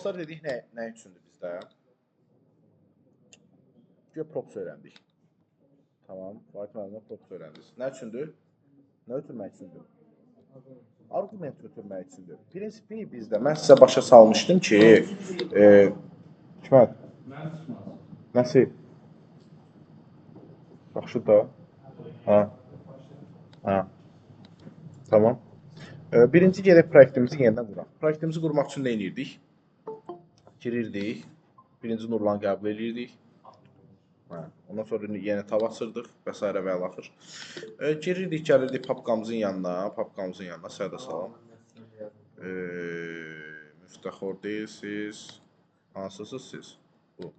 Propslar dedik nə üçündür bizdə? Güya props öyrəndik. Tamam, Vahid müəllimdən props öyrəndiniz. Nə üçündür? Nə ötürmək üçündür? Argument ötürmək üçündür. Prinsipi bizdə, mən sizə başa salmışdım ki, Hikmət, nəsi? Yaxşı da. Hə. Hə. Tamam. Birinci gedək proyektimizi yenidən quraq. Proyektimizi qurmaq üçün nə edirdik? Girirdik. Birinci Nurlanı qəbul edirdik. Hə. Ondan sonra yenə tab açırdıq və s. və əlaxır. Girirdik, gəlirdik papkamızın yanına. Papkamızın yanına. Sədə salam. Müftəxor deyilsiz. Hansısınız siz? Bu.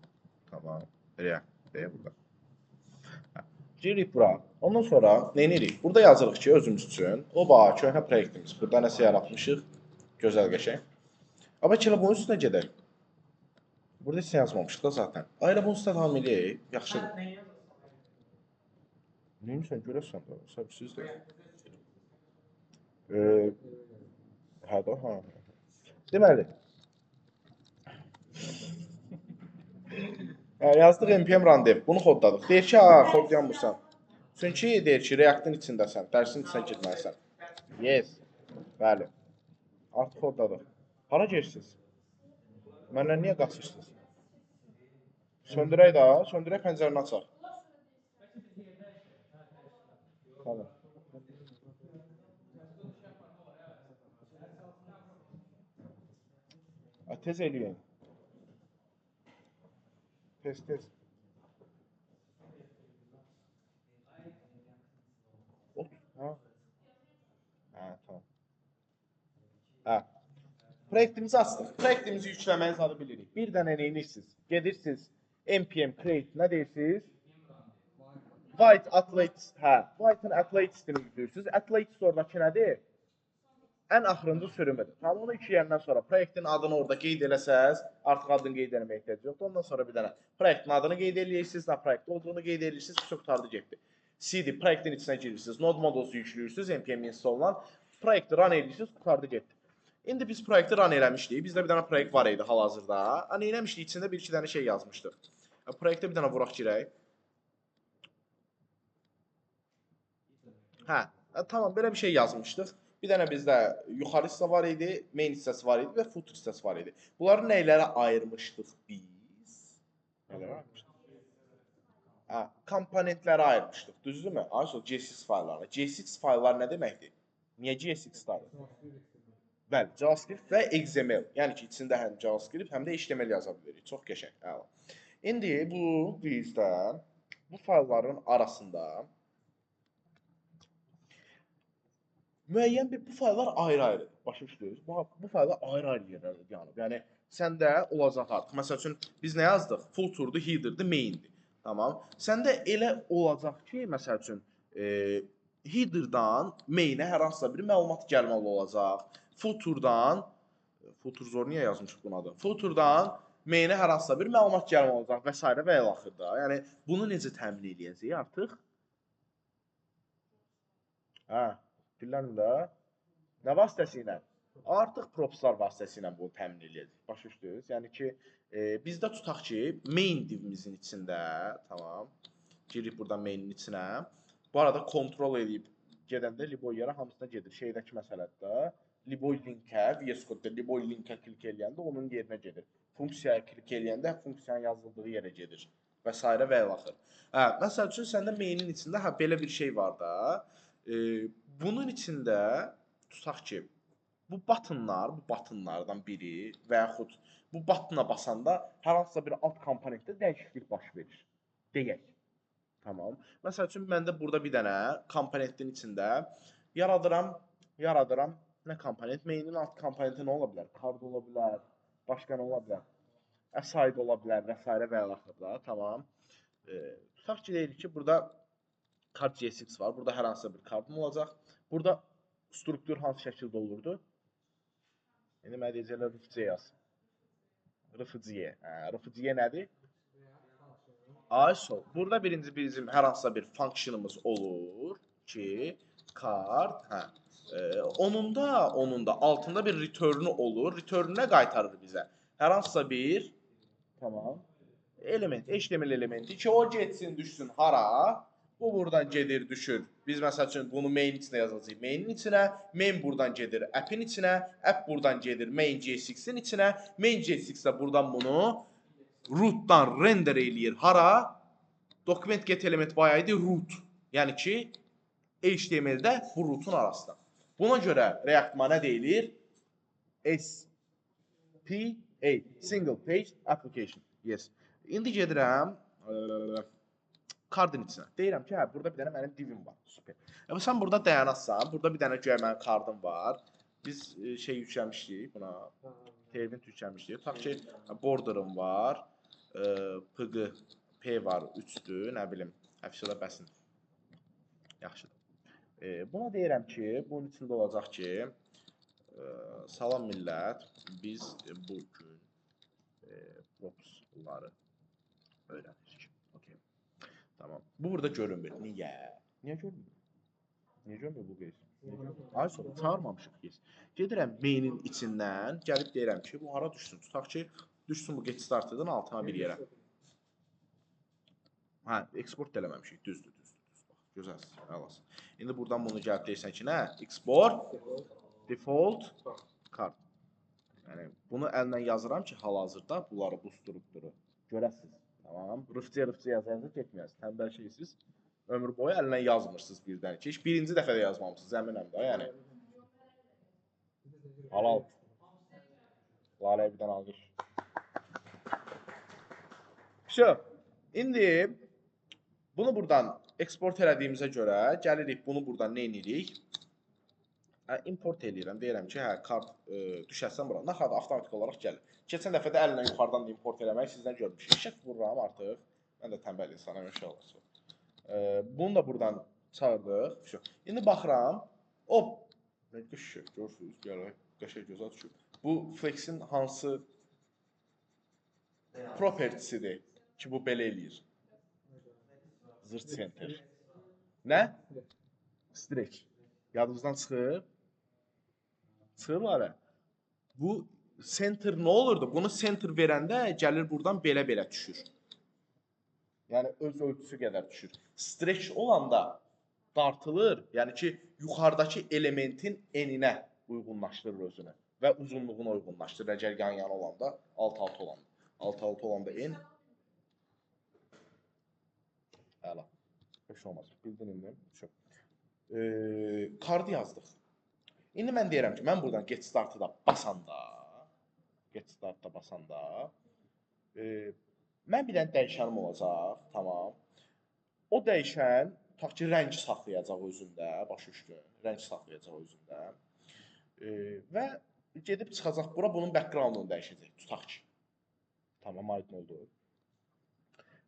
Tamam. React deyə burada. Hə. Giririk bura. Ondan sonra nə edirik? Burada yazırıq ki, özümüz üçün. Oba, köhnə proyektimiz. Burada nəsə yaratmışıq. Gözəl, qəşəng. Amma ki, elə bunun üstünə gedək. Burada heç nə yazmamışıq da zaten. Ay, elə bunun üstünə davam eləyək. Yaxşıdır. Neymişsən, görəsən də, səbirsizdir. Hə də, hə. Deməli, yazdıq npm run dev. Bunu kodladıq. Deyir ki, ha, kodlayanmırsan. Çünki deyir ki, React-ın içindəsən, dərsin içinə girməlisən. Yes. Bəli. Artıq kodladıq. Hara gedirsiniz? Məndən niyə qaçırsınız? Söndürək də, söndürək, pəncərəni açaq. Tamam. Tez eləyin. Tez, tez. Ot, ha. Hə, tamam. Hə. Proyektimizi açdıq. Proyektimizi yükləməyi zadı bilirik. Bir dənə nə edirsiniz? Gedirsiniz npm create, nə deyirsiniz? Vite at latest, hə. Vite at latest-ini yükləyirsiniz. At latest oradakı nədir? Ən axırıncı sürümüdür. Tamam, onu yükləyəndən sonra proyektin adını orada qeyd eləsəz, artıq adını qeyd eləməyə ehtiyac yoxdur. Ondan sonra bir dənə proyektin adını qeyd eləyirsiniz, nə proyekt olduğunu qeyd eləyirsiniz, çox qurtardı getdi. CD proyektin içinə girirsiniz, node modules yükləyirsiniz, npm install-la, proyekti run eləyirsiniz, qurtardı getdi. İndi biz proyekti run eləmişdik. Bizdə bir dənə proyekt var idi hal-hazırda. Hani eləmişdik, içində bir-iki dənə şey yazmışdıq. Proyektə bir dənə vuraq girək. Hə, tamam, belə bir şey yazmışdıq. Bir dənə bizdə yuxarı hissə var idi, main hissəsi var idi və footer hissəsi var idi. Bunları nəylərə ayırmışdıq biz? Nələrə ayırmışdıq? Hə, komponentlərə ayırmışdıq, düzdürmü? Ayso, JSX fayllarına. JSX fayllar nə deməkdir? Niyə JSX-ları? Bəli, JavaScript və XML. Yəni ki, içində həm JavaScript, həm də HTML yaza bilirik. Çox qəşəng, əla. İndi bu bizdə bu faylların arasında müəyyən bir bu fayllar ayrı-ayrıdır. Başa düşdünüz? Bu fayllar ayrı-ayrı yerlərdə dayanıb. Yəni səndə olacaq artıq. Məsəl üçün biz nə yazdıq? Footer'dır, header'dır, main'dir. Tamam. Səndə elə olacaq ki, məsəl üçün header'dan main'ə hər hansısa bir məlumat gəlməli olacaq. Footer'dan, footer zor niyə yazmışıq bunun adı? Footer'dan main'ə hər hansısa bir məlumat gəlməli olacaq və s. və ilaxırda. Yəni bunu necə təmin eləyəcəyik artıq? Hə, dillənin də. Nə vasitəsilə? Artıq propslar vasitəsilə bunu təmin eləyəcəyik. Başa düşdünüz? Yəni ki, bizdə tutaq ki, main divimizin içində, tamam, giririk buradan mainin içinə. Bu arada kontrol edib gedəndə liboy yerə hamısına gedir. Şeydəki məsələdir də. Liboy linkə, VS Code-da liboy linkə klik eləyəndə onun yerinə gedir. Funksiyaya klik eləyəndə funksiyanın yazıldığı yerə gedir və s. və ilaxır. Hə, məsəl üçün, səndə mainin içində hə, belə bir şey var da. Bunun içində tutaq ki, bu buttonlar, bu buttonlardan biri və yaxud bu buttona basanda hər hansısa bir alt komponentdə dəyişiklik baş verir. Deyək. Tamam. Məsəl üçün, məndə burada bir dənə komponentin içində yaradıram. Nə komponent? Mainin alt komponenti nə ola bilər? Card ola bilər, başqa nə ola bilər? Aside ola bilər və s. və ilaxırda. Tamam. Tutaq ki, deyirik ki, burada card JSX var. Burada hər hansısa bir cardım olacaq. Burada struktur hansı şəkildə olurdu? İndi mənə deyəcəklər RFC yaz. RFC. Hə, RFC nədir? ISO. Burada birinci bizim hər hansısa bir functionımız olur ki, card, hə. Onun da altında bir return'u olur. Return'u nə qaytarır bizə? Hər hansısa bir, tamam, element, HTML elementi ki, o getsin, düşsün hara? Bu buradan gedir, düşür. Biz məsəl üçün bunu main içinə yazacağıq. Mainin içinə, main buradan gedir app-in içinə, app buradan gedir main JSX-in içinə, main JSX də buradan bunu root-dan render eləyir hara? Document get element by ID root. Yəni ki, HTML-də bu root-un arasında. Buna görə React nə deyilir? SPA, Single Page Application. Yes. İndi gedirəm cardın içinə. Deyirəm ki, hə, burada bir dənə mənim divim var. Super. Sən burada dayanazsan, burada bir dənə güya mənim kardım var. Biz şey yükləmişdik buna, Tailwind yükləmişdik. Tutaq ki, border'ım var, PG, P var, 3-dür, nə bilim, əfşədə bəsin. Yaxşıdır. Buna deyirəm ki, bunun içində olacaq ki, salam millət, biz bu gün propsları öyrənirik. Okay. Tamam. Bu burada görünmür. Niyə? Niyə görünmür? Niyə görünmür bu qeyd? Ay sonra çağırmamışıq biz. Gedirəm mainin içindən, gəlib deyirəm ki, bu hara düşsün? Tutaq ki, düşsün bu get started-ın altına bir yerə. Hə, eksport da eləməmişik. Düzdür, düzdür, düzdür. Bax, gözəlsin, əlasın. İndi buradan bunu gəlib deyirsən ki, nə? Export default card. Yəni bunu əllə yazıram ki, hal-hazırda bunları bu strukturu görəsiniz. Tamam. Rıfçıya yazanınızda getməyəsiniz. Tənbəl şeysiz. Ömür boyu əllə yazmırsınız birdən ki. Heç birinci dəfə də yazmamısınız, əminəm də, yəni. Halal. Laləyə bir dənə alqış. Vəsə. İndi bunu buradan eksport elədiyimizə görə gəlirik bunu buradan nə edirik? Import eləyirəm. Deyirəm ki, hə, kart düşərsən bura. Naxadı avtomatik olaraq gəlir. Keçən dəfə də əllə yuxarıdan da import eləmək sizdən görmüşük. Şək vururam artıq. Mən də tənbəl insanam inşallah. Bunu da buradan çağırdıq. Vəsə. İndi baxıram. Hop. Qəşəng görürsünüz, gələk. Qəşəng gözəl düşüb. Bu flexin hansı property-sidir ki, bu belə eləyir? Zırt center. Nə? Stretch. Yadınızdan çıxır? Çıxır var. Bu center nə olurdu? Bunu center verəndə gəlir buradan belə-belə düşür. Yəni öz ölçüsü qədər düşür. Stretch olanda dartılır. Yəni ki, yuxarıdakı elementin eninə uyğunlaşdırır özünü və uzunluğuna uyğunlaşdırır. Əgər yan-yana olanda, alt-alta olanda. Alt-alta olanda en. Əla. Heç olmaz. Bildin indi. Çox. Kardı yazdıq. İndi mən deyirəm ki, mən buradan get startı da basanda, get startda basanda, mən bir dənə dəyişənim olacaq, tamam. O dəyişən, tutaq ki, rəng saxlayacaq özündə, başa düşdün, rəng saxlayacaq özündə. Və gedib çıxacaq bura, bunun background-unu dəyişəcək, tutaq ki. Tamam, aydın oldu.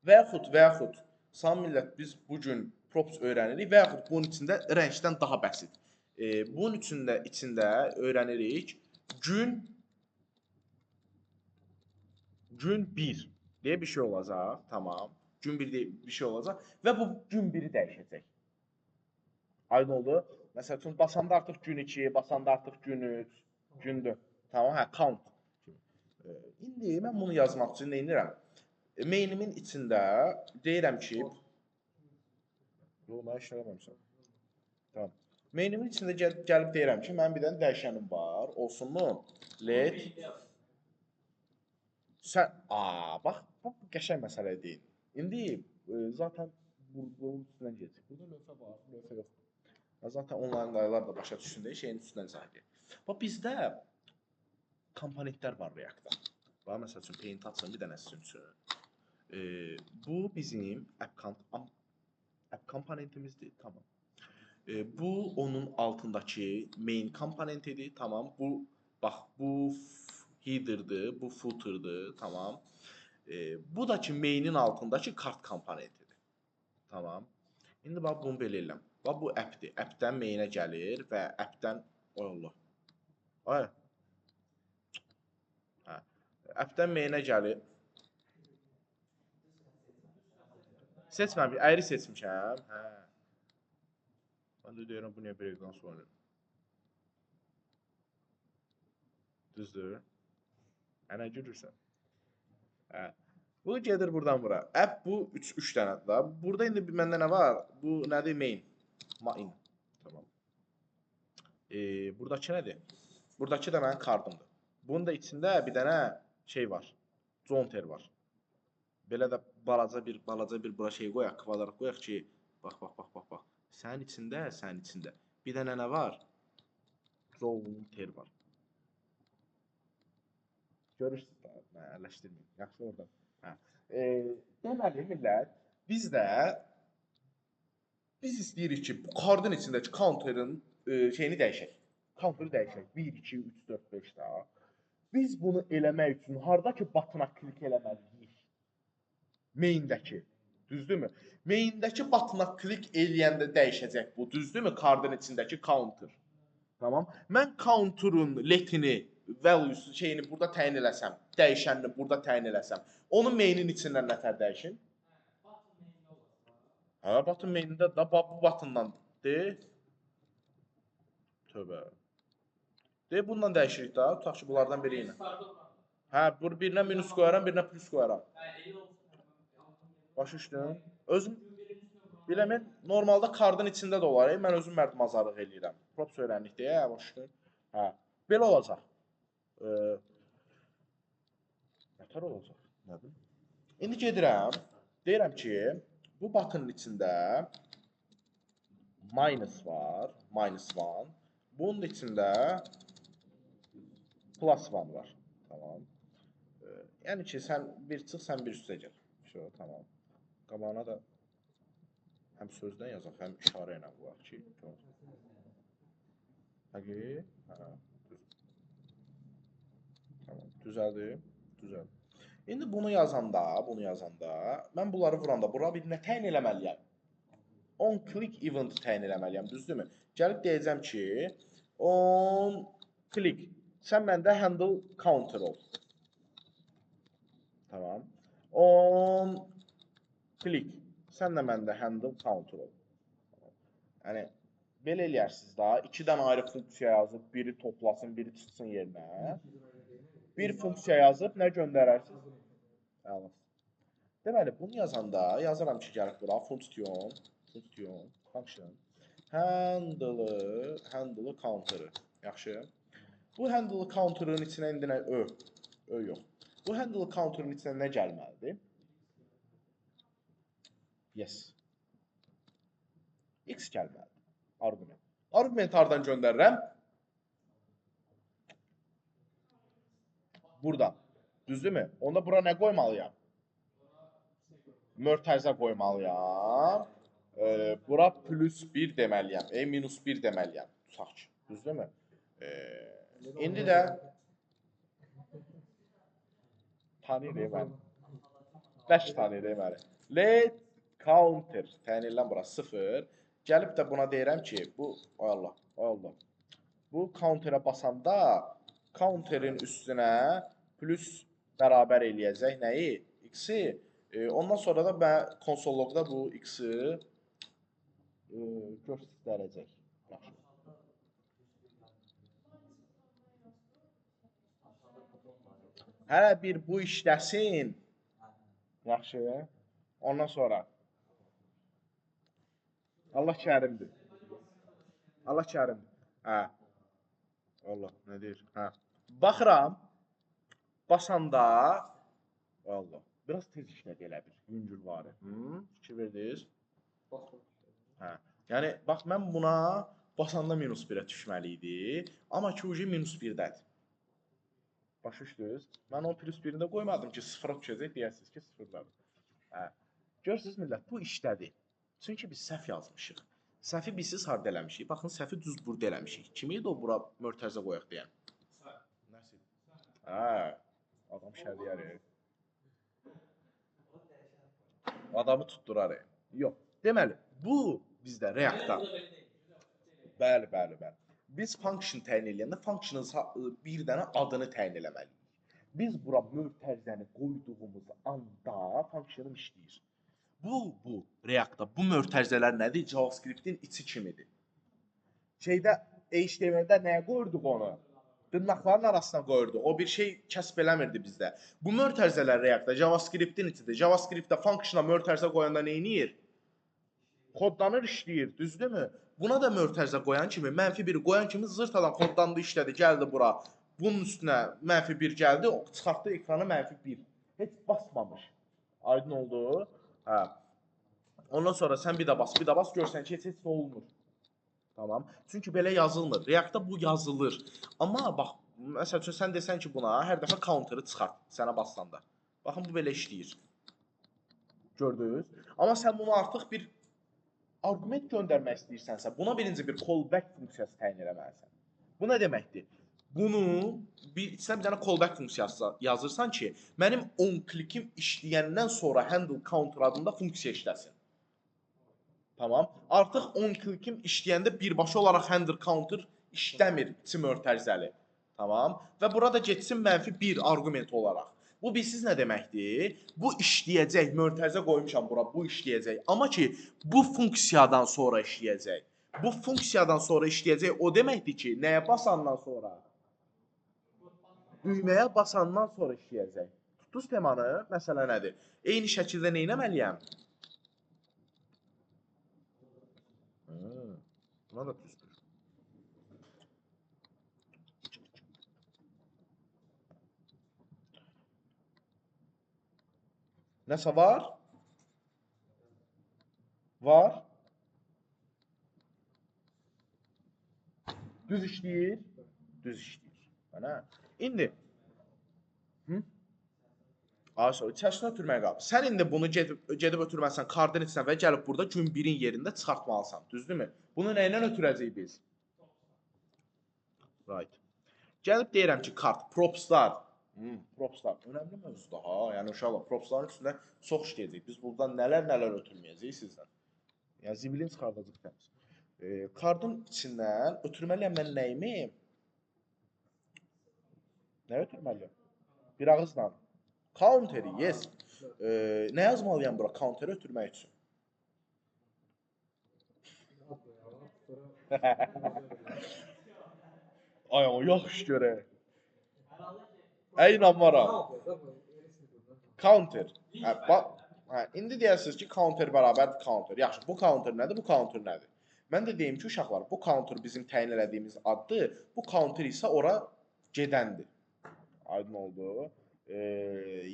Və yaxud, salam millət, biz bu gün props öyrənirik və yaxud bunun içində rəngdən daha bəsit. Bunun içində öyrənirik gün 1 deyə bir şey olacaq, tamam. Gün 1 deyə bir şey olacaq və bu gün 1-i dəyişəcək. Aydın oldu. Məsəl üçün, basanda artıq gün 2, basanda artıq gün 3, gün 4. Tamam, hə, count. İndi mən bunu yazmaq üçün nə edirəm? Mainimin içində deyirəm ki, yox, mən iş eləməmişəm. Tamam. Mainimin içində gəlib deyirəm ki, mənim bir dənə dəyişənim var. Olsunmu? Let. Sən, bax, bu qəşəng məsələ deyil. İndi zaten bunun üstündən gedəcək. Burada lövhə var, lövhə yoxdur. Zaten onlayn dayılar da başa düşsün deyə şeyin üstündən izah edir. Bax, bizdə komponentlər var React-da. Bax, məsəl üçün, paint açın bir dənə sizin üçün. Bu bizim app komponentimizdir, tamam. Bu onun altındakı main komponentidir, tamam. Bu, bax, bu header'dır, bu footer'dır, tamam. Bu da ki, mainin altındakı kart komponentidir, tamam. İndi bax, bunu belə eləm. Bax, bu app'dir. App'dən main'ə gəlir və app'dən, oy Allah, ay, hə, app'dən main'ə gəlir. Seçməmişəm, əyri seçmişəm, hə. Mən də deyirəm, bu niyə breakdance oynayır? Düzdür. Hə, nə gülürsən? Hə. Bu gedir buradan bura. App bu 3 dənədir da. Burada indi məndə nə var? Bu nədir? Main. Main. Tamam. Buradakı nədir? Buradakı da mənim cardımdır. Bunun da içində bir dənə şey var. Counter var. Belə də balaca bir bura şey qoyaq, kvadrat qoyaq ki, bax bax bax bax bax. Sənin içində, sənin içində. Bir dənə nə var? Counter var. Görürsünüz də, mən ərləşdirməyim. Yaxşı orada. Hə. Deməli millət, biz istəyirik ki, bu cardın içindəki counter'ın şeyini dəyişək. Counter'ı dəyişək. 1, 2, 3, 4, 5 daha. Biz bunu eləmək üçün hardakı button-a klik eləməliyik? Main-dəki. Düzdürmü? Main-dəki button-a klik eləyəndə dəyişəcək bu. Düzdürmü? Cardın içindəki counter. Tamam. Mən counter'ın letini, value'su şeyini burada təyin eləsəm, dəyişənini burada təyin eləsəm, onu main-in içindən nətər dəyişim? Hə, button main-də da bu button-dan de. Tövbə. De, bununla dəyişirik da. Tutaq ki, bunlardan biri ilə. Hə, birinə minus qoyaram, birinə plus qoyaram. Başa düşdün? Özüm biləmən, normalda cardın içində də olar. Mən özüm mərdimazarlıq eləyirəm. Props öyrəndik deyə, başa düşdün? Hə, belə olacaq. Nətər olacaq? Nə bilim. İndi gedirəm, deyirəm ki, bu buttonın içində minus var, minus 1. Bunun içində plus 1 var. Tamam. Yəni ki, sən bir çıx, sən bir üstə gəl. Şö, tamam. Qabağına da həm sözdən yazaq, həm işarə ilə qoyaq ki, həqiqi? Hə, düz. Tamam, düzəldi, düzəldi. İndi bunu yazanda, mən bunları vuranda bura bir nə təyin eləməliyəm? On click event təyin eləməliyəm, düzdürmü? Gəlib deyəcəm ki, on click, sən məndə handle counter ol. Tamam. On click, sən də məndə handle counter ol. Yəni, belə eləyərsiniz da, 2 dənə ayrı funksiya yazıb, biri toplasın, biri çıxsın yerinə. Bir funksiya yazıb, nə göndərərsiniz? Əla. Deməli, bunu yazanda, yazıram ki, gəlib bura, function, handle counter'ı. Yaxşı. Bu handle counter'ın içinə indi nə? Ö yox. Bu handle counter'ın içinə nə gəlməlidir? Yes. X gəlməlidir. Argument. Argument hardan göndərirəm? Buradan. Düzdürmü? Onda bura nə qoymalıyam? Mörtəzə qoymalıyam. Bura plus 1 deməliyəm. Minus 1 deməliyəm. Tutaq ki. Düzdürmü? İndi də tanıyır məni. 5 tanıyır məni. Let counter. Təyin edirəm bura 0. Gəlib də buna deyirəm ki, bu, ay Allah, ay Allah. Bu counterə basanda counterin üstünə plus bərabər eləyəcək nəyi? X-i. Ondan sonra da mən konsol logda bu X-i göstərəcək. Yaxşı. Hələ bir bu işləsin. Yaxşı. Ondan sonra Allah kərimdir. Allah kərimdir. Hə. Allah, nə deyir? Hə. Baxıram, basanda, Allah, biraz tez işlədi elə bir, yüngül varı. Fikir verdiniz? Hə. Yəni, bax, mən buna basanda minus 1-ə düşməli idi, amma ki, uje minus 1-dədir. Başa düşdünüz? Mən onu plus 1-ni də qoymadım ki, 0-a düşəcək, deyəsiniz ki, 0-dadır. Hə. Görürsünüz, millət, bu işlədi. Çünki biz səhv yazmışıq. Səhvi biz siz harda eləmişik? Baxın, səhvi düz burada eləmişik. Kim idi o bura mörtəzə qoyaq deyən? Nəsib. Hə, adam şəriyər. Adamı tutdurar. Yox. Deməli, bu bizdə React-da. Bəli, bəli, bəli. Biz function təyin eləyəndə functionın bir dənə adını təyin eləməliyik. Biz bura mörtəzəni qoyduğumuz anda functionım işləyir. Bu React-da bu mörtəzələr nədir? JavaScript-in içi kimidir. Şeydə HTML-də nəyə qoyurduq onu? Dırnaqların arasına qoyurdu. O bir şey kəsb eləmirdi bizdə. Bu mötərizələr React-da JavaScript-in içidir. JavaScript-də function-a mötərizə qoyanda nə edir? Kodlanır, işləyir, düzdürmü? Buna da mötərizə qoyan kimi, -1 qoyan kimi zırtadan kodlandı, işlədi, gəldi bura. Bunun üstünə -1 gəldi, çıxartdı ekrana -1. Heç basmamış. Aydın oldu? Hə. Ondan sonra sən bir də bas, bir də bas, görsən ki, heç nə olmur. Tamam. Çünki belə yazılmır. React-da bu yazılır. Amma bax, məsəl üçün sən desən ki, buna hər dəfə counter-ı çıxart sənə bassanda. Baxın, bu belə işləyir. Gördünüz? Amma sən bunu artıq bir arqument göndərmək istəyirsənsə, buna birinci bir callback funksiyası təyin eləməlisən. Bu nə deməkdir? Bunu içinə bir dənə callback funksiyası yazırsan ki, mənim onClick-im işləyəndən sonra handle counter adında funksiya işləsin. Tamam. Artıq onClick-im işləyəndə birbaşa olaraq handle counter işləmir içi mötərizəli. Tamam. Və burada getsin -1 arqument olaraq. Bu bilsiz nə deməkdir? Bu işləyəcək, mötərizə qoymuşam bura, bu işləyəcək. Amma ki, bu funksiyadan sonra işləyəcək. Bu funksiyadan sonra işləyəcək o deməkdir ki, nəyə basandan sonra? Düyməyə basandan sonra işləyəcək. Tutdunuz temanı, məsələ nədir? Eyni şəkildə nə etməliyəm? Buna da düzdür. Nəsə var? Var. Düz işləyir? Düz işləyir. Mənə. İndi. Hı? Ay, sorry, içərisini ötürmək qalıb. Sən indi bunu gedib ötürməsən, kardın içinə və gəlib burada gün 1-in yerində çıxartmalısan. Düzdürmü? Bunu nə ilə ötürəcəyik biz? Right. Gəlib deyirəm ki, kart, propslar. Propslar. Önəmli mövzudur ha. Yəni uşaqlar, propsların üstündə çox işləyəcəyik. Biz buradan nələr-nələr ötürməyəcəyik sizdən. Yəni zibilin çıxardacaq təmiz. Kardın içindən ötürməliyəm mən nəyimi? Nə ötürməliyəm? Bir ağızla. Counter-i, yes. Nə yazmalıyam bura counter-i ötürmək üçün? Ay, amma yaxşı görək. Ey, inanmaram. Counter. Hə, bax, hə, indi deyərsiniz ki, counter bərabərdir counter. Yaxşı, bu counter nədir, bu counter nədir? Mən də deyim ki, uşaqlar, bu counter bizim təyin elədiyimiz addır, bu counter isə ora gedəndir. Aydın oldu.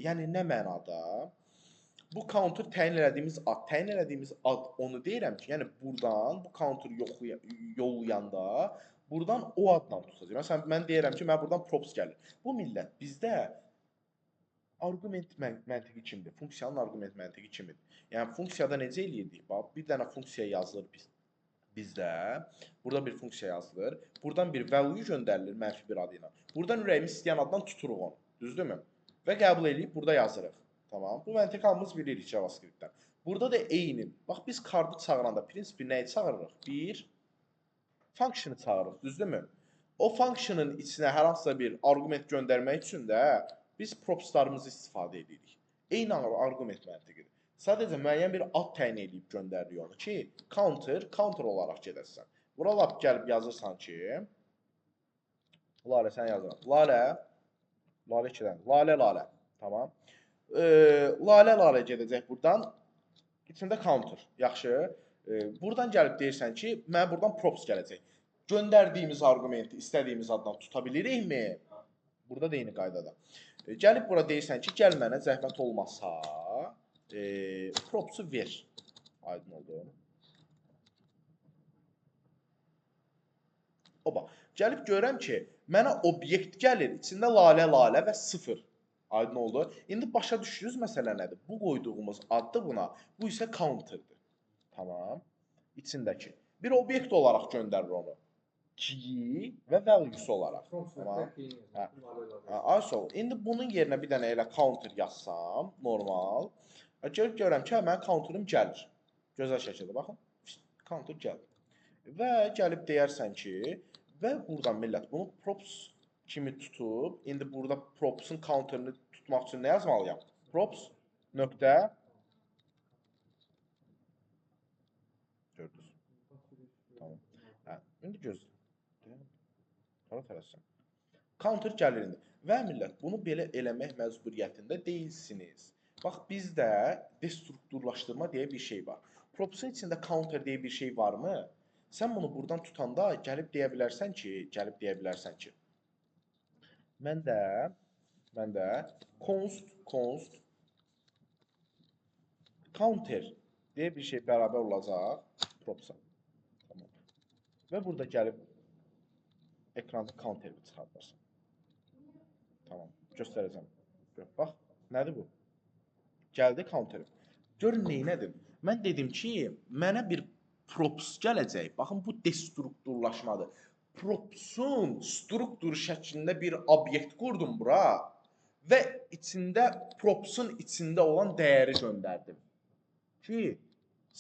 Yəni, nə mənada? Bu counter təyin elədiyimiz ad, təyin elədiyimiz ad onu deyirəm ki, yəni buradan bu counter yollayanda buradan o adla tutacaq. Məsələn, mən deyirəm ki, mənə buradan props gəlir. Bu millət bizdə arqument məntiqi kimdir? Funksiyanın arqument məntiqi kimidir? Yəni, funksiyada necə eləyirdik? Bax, bir dənə funksiya yazılır bizdə. Burada bir funksiya yazılır. Buradan bir value göndərilir -1 adı ilə. Buradan ürəyimiz istəyən addan tuturuq onu. Düzdürmü? Və qəbul eləyib burada yazırıq. Tamam. Bu məntiqi hamımız bilirik JavaScript-dən. Burada da eyni. Bax, biz kartı çağıranda prinsipi nəyi çağırırıq? Bir function'ı çağırırıq, düzdürmü? O function'ın içinə hər hansısa bir arqument göndərmək üçün də biz propslarımızı istifadə edirik. Eyni arqument məntiqidir. Sadəcə müəyyən bir ad təyin edib göndəririk onu ki, counter, counter olaraq gedəsən. Bura lap gəlib yazırsan ki, Lalə, sən yazıram. Lalə, Lalə iki dənə. Lalə, Lalə. Tamam. Lalə, Lalə gedəcək buradan. İçində counter. Yaxşı. Buradan gəlib deyirsən ki, mənə buradan props gələcək. Göndərdiyimiz arqumenti istədiyimiz addan tuta bilirikmi? Burada da eyni qaydada. Gəlib bura deyirsən ki, gəl mənə zəhmət olmasa props'u ver. Aydın oldu. Oba. Gəlib görürəm ki, mənə obyekt gəlir, içində lalə, lalə və 0. Aydın oldu. İndi başa düşdünüz məsələ nədir? Bu qoyduğumuz addır buna. Bu isə counter'dır. Tamam. İçindəki. Bir obyekt olaraq göndərir onu. Key və values olaraq. Tamam. Hə. Ayso, indi bunun yerinə bir dənə elə counter yazsam, normal. Gəlib görürəm ki, mənim counter'ım gəlir. Gözəl şəkildə baxın. Counter gəlir. Və gəlib deyərsən ki, və buradan millət bunu props kimi tutub, indi burada props'un counter'ını tutmaq üçün nə yazmalıyam? Props nöqtə gördünüz. Tamam. Hə, indi gözlə. Hara tələssən? Counter gəlir indi. Və millət, bunu belə eləmək məcburiyyətində deyilsiniz. Bax, bizdə destrukturlaşdırma deyə bir şey var. Props'un içində counter deyə bir şey varmı? Sən bunu buradan tutanda gəlib deyə bilərsən ki, mən də const counter deyə bir şey bərabər olacaq props'a. Tamam. Və burada gəlib ekranda counter'i çıxardarsan. Tamam, göstərəcəm. Bax, nədir bu? Gəldi counterim. Görün, neynədir? Mən dedim ki, mənə bir props gələcək. Baxın, bu destrukturlaşmadır. Props'un struktur şəklində bir obyekt qurdum bura və içində props'un içində olan dəyəri göndərdim. Ki,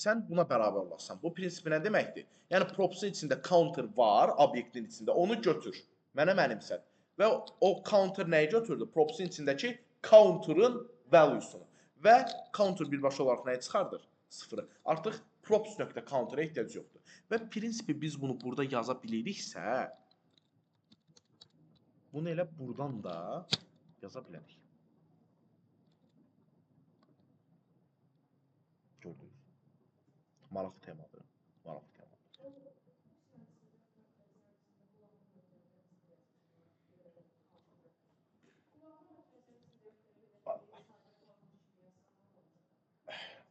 sən buna bərabər olasan. Bu prinsipi nə deməkdir? Yəni, props'un içində counter var, obyektin içində. Onu götür, mənə mənimsət. Və o counter nəyi götürdü? Props'un içindəki counter'ın value'sunu. Və counter birbaşa olaraq nəyi çıxardır? 0-ı. Artıq props.counter'a ehtiyac yoxdur. Və prinsipi biz bunu burada yaza biliriksə, bunu elə buradan da yaza bilərik. Gördünüz. Maraqlı temadır. Maraqlı temadır.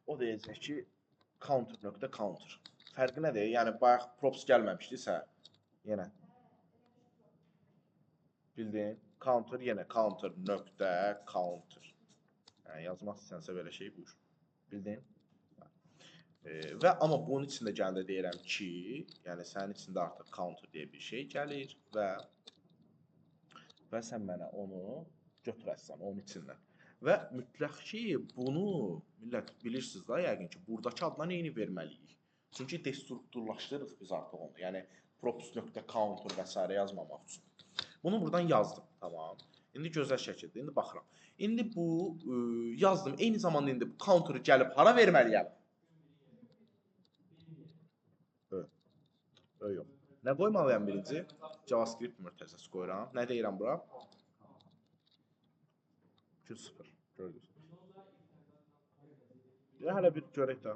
O deyəcək ki, counter.counter. Fərqi nədir? Yəni, bayaq props gəlməmişdisə, yenə. Bildin? Counter, yenə counter.counter. Yəni, yazmaq istəsənsə belə şey buyur. Bildin? Və amma bunun içində gələndə deyirəm ki, yəni sənin içində artıq counter deyə bir şey gəlir və sən mənə onu götürəsən onun içindən. Və mütləq ki, bunu, millət bilirsiniz da yəqin ki, buradakı adına neyini verməliyik? Çünki destrukturlaşdırırıq biz artıq onu. Yəni, props.counter və s. yazmamaq üçün. Bunu buradan yazdım, tamam. İndi gözəl şəkildə, indi baxıram. İndi bu, yazdım, eyni zamanda indi bu counter'ı gəlib hara verməliyəm? Yox. Nə qoymalıyam birinci? JavaScript mötərizəsi qoyuram. Nə deyirəm bura? 2-0. Gördünüz. Hələ bir görək də.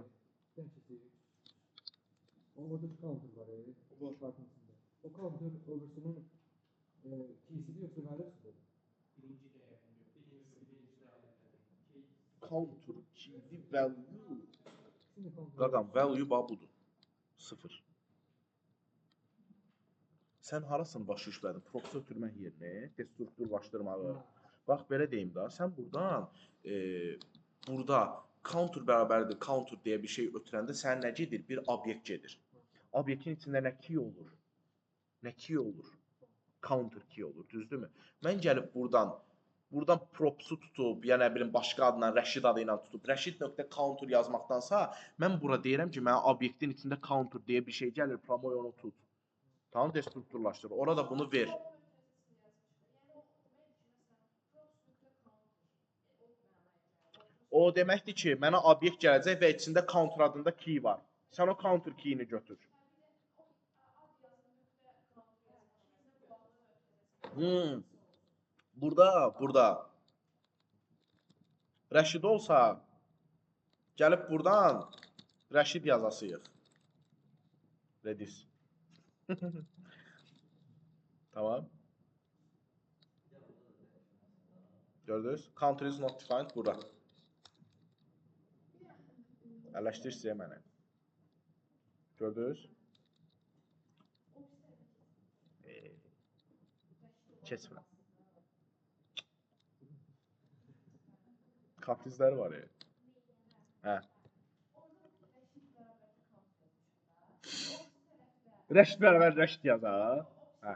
Orada bir counter var. O şartın içinde. O counter öbürsünün key'sidir yoksa value'sudur? Birinci değer. Birinci değer. Counter key'di value. Qaqam, value bax budur. 0. Sən harasını başa düşmədin? Props'u ötürmək yerinə destrukturlaşdırmağı. Bax, belə deyim da, sən buradan, burada counter bərabərdir, counter deyə bir şey ötürəndə sən nə gedir? Bir obyekt gedir. Obyektin içində nə key olur? Nə key olur? Counter key olur, düzdürmü? Mən gəlib buradan props'u tutub, ya nə bilim, başqa adla, Rəşid adı ilə tutub, Rəşid.counter yazmaqdansa, mən bura deyirəm ki, mənə obyektin içində counter deyə bir şey gəlir, promoy onu tut. Tamam, destrukturlaşdır. Orada bunu ver. O deməkdir ki, mənə obyekt gələcək və içində counter adında key var. Sən o counter keyini götür. Burada. Rəşid olsa, gəlib buradan Rəşid yazasıyıq. Redis. Tamam. Gördünüz? Counter is not defined bura. Ələşdirsiniz mənə. Gördünüz? Keçmirəm. Kaprizləri var ya. Hə. Rəşid bərabər Rəşid yaz, ha? Hə.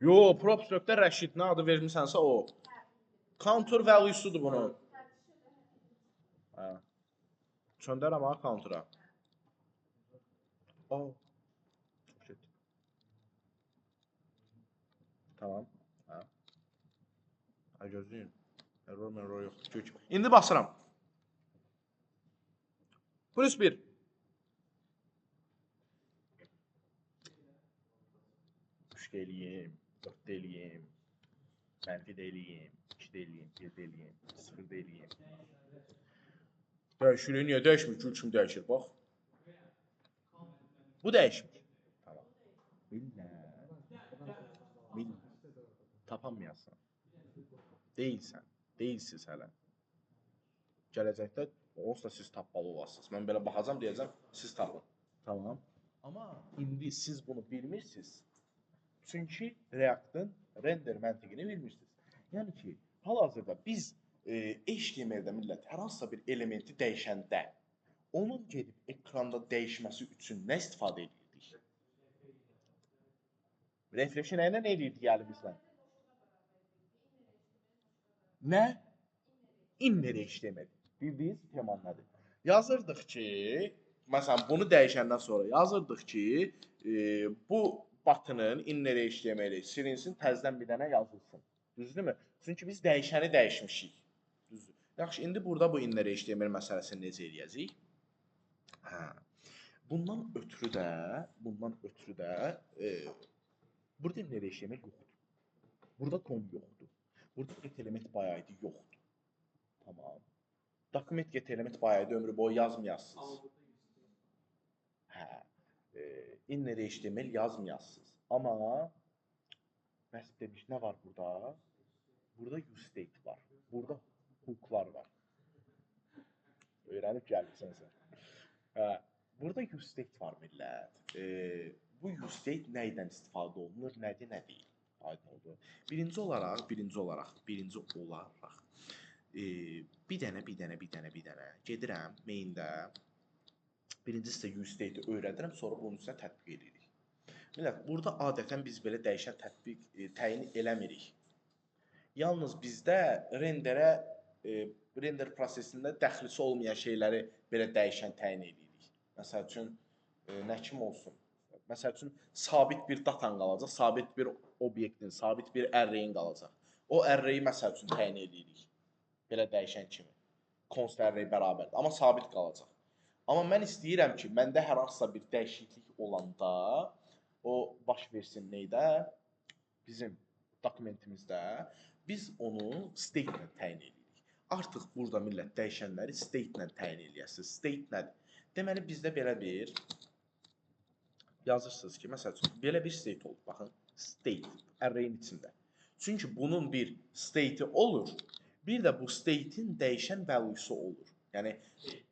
Yo, props.Rəşid nə adı vermisənsə o. Counter value'sudur bunun. Hə. Çöndərəm ha counter'a. Oh. Shit. Tamam. Hə. Ay gözləyin. Error yox. Kök. İndi basıram. +1. 3.5 eləyim, 4 eləyim, mənfi də eləyim, 2 də eləyim, 1 də eləyim, 0 də eləyim. Dəyişir, niyə dəyişmir? Gül kimi dəyişir, bax. Bu dəyişmir. Tamam. Millət. Millət. Tapanmayasan. Deyilsən. Deyilsiz hələ. Gələcəkdə onsuz da siz tapmalı olasınız. Mən belə baxacam, deyəcəm, siz tapın. Tamam. Amma indi siz bunu bilmirsiniz. Çünki React-ın render məntiqini bilmirsiniz. Yəni ki, hal-hazırda biz HTML-də millət hər hansısa bir elementi dəyişəndə onun gedib ekranda dəyişməsi üçün nə istifadə edirdik? Refresh-i nə ilə eləyirdik əlimizlə? Nə? Inner HTML. Bildiyiniz tema nədir? Yazırdıq ki, məsələn, bunu dəyişəndən sonra yazırdıq ki, bu button'ın inner HTML-i silinsin, təzədən bir dənə yazılsın. Düzdürmü? Çünki biz dəyişəni dəyişmişik. Düzdür. Yaxşı, indi burada bu inner HTML məsələsini necə eləyəcəyik? Hə. Bundan ötürü də, burada inner HTML yoxdur. Burada DOM yoxdur. Burada get element by ID yoxdur. Tamam. Document get element by ID ömrü boyu yazmayasınız. Hə. Inner HTML yazmayasınız. Amma bəs demiş, nə var burada? Burada useState var. Burada hooklar var. Öyrənib gəlirsən sən. Hə, burada useState var millət. Bu useState nə ilə istifadə olunur, nədir, nə deyil? Aydın oldu. Birinci olaraq bir dənə gedirəm main-də. Birinci sizə useState-i öyrədirəm, sonra bunun üstünə tətbiq edirik. Millət, burada adətən biz belə dəyişən tətbiq təyin eləmirik. Yalnız bizdə render prosesində dəxlisi olmayan şeyləri belə dəyişən təyin edirik. Məsəl üçün, nə kimi olsun? Məsəl üçün, sabit bir datan qalacaq, sabit bir obyektin, sabit bir array-in qalacaq. O array-i məsəl üçün təyin edirik. Belə dəyişən kimi. Const array bərabərdir, amma sabit qalacaq. Amma mən istəyirəm ki, məndə hər hansısa bir dəyişiklik olanda o baş versin neydə? Bizim dokumentimizdə biz onu state-lə təyin edirik. Artıq burada millət dəyişənləri state-lə təyin eləyəsiniz. State nədir? Deməli, bizdə belə bir yazırsınız ki, məsəl üçün, belə bir state olur. Baxın, state array-in içində. Çünki bunun bir state-i olur, bir də bu state-in dəyişən value'su olur. Yəni,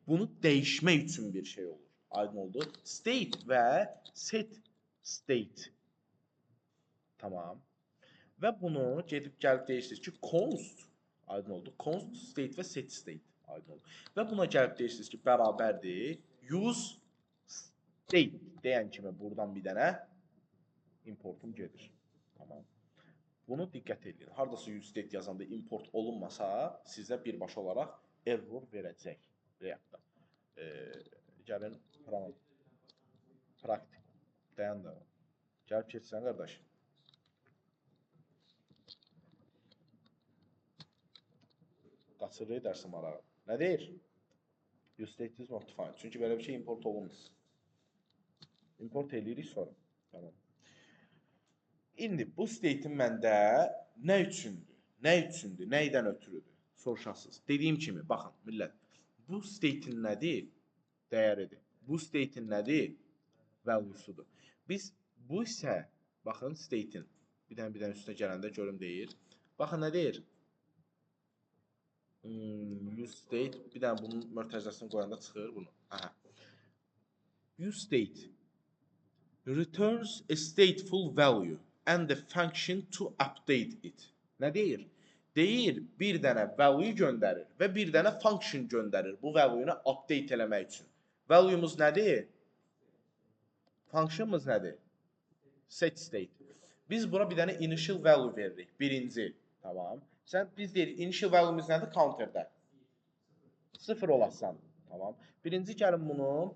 bunu dəyişmək üçün bir şey olur. Aydın oldu. State və set state. Tamam. Və bunu gedib gəlib deyirsiniz ki, const, aydın oldu. Const state və set state, aydın oldu. Və buna gəlib deyirsiniz ki, bərabərdir. Use state deyən kimi buradan bir dənə importum gedir. Tamam. Bunu diqqət edin. Haradasa use state yazanda import olunmasa, sizə birbaşa olaraq error verəcək React-da. Gəlin, praktik. Dayan da. Gəlib keçsən, qardaş. Qaçırır edərsin marağı. Nə deyir? Use state is not defined. Çünki belə bir şey import olunmur. İmport eləyirik sonra. Tamam. İndi bu state-in məndə nə üçündür? Nə üçündür? Nəydən ötürüdür? Soruşasınız. Dediyim kimi, baxın, millət. Bu state-in nədir? Dəyəridir. Bu state-in nədir? Value'sudur. Biz bu isə, baxın, state-in bir dənə üstünə gələndə görüm deyir. Baxın, nə deyir? Use state, bir dənə bunun mörtəzəsini qoyanda çıxır bunu. Aha. Use state returns a stateful value and the function to update it. Nə deyir? Deyir, bir dənə value göndərir və bir dənə function göndərir bu value-nu update eləmək üçün. Value-muz nədir? Function'ımız nədir? Set state. Biz bura bir dənə initial value veririk. Birinci. Tamam. Sən, biz deyirik, initial value-muz nədir? Counter'da. 0 olasan. Tamam. Birinci gəlin bunu.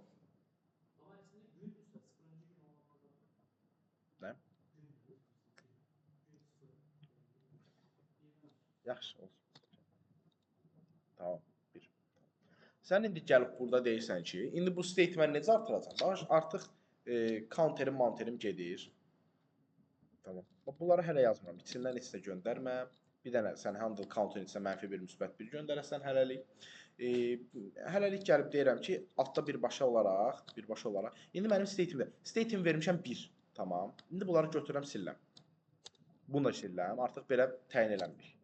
Nə? Yaxşı olsun. Tamam. Bir. Sən indi gəlib burada deyirsən ki, indi bu state mən necə artıracam? Bax, artıq counterim, manterim gedir. Tamam. Bax, bunları hələ yazmıram. İçindən heç nə göndərmə. Bir dənə sən handle count-un içinə -1, +1 göndərəsən hələlik. Hələlik gəlib deyirəm ki, altda birbaşa olaraq. İndi mənim state-imdə. State-imi vermişəm 1. Tamam. İndi bunları götürürəm, silirəm. Bunu da silirəm. Artıq belə təyin eləmirik.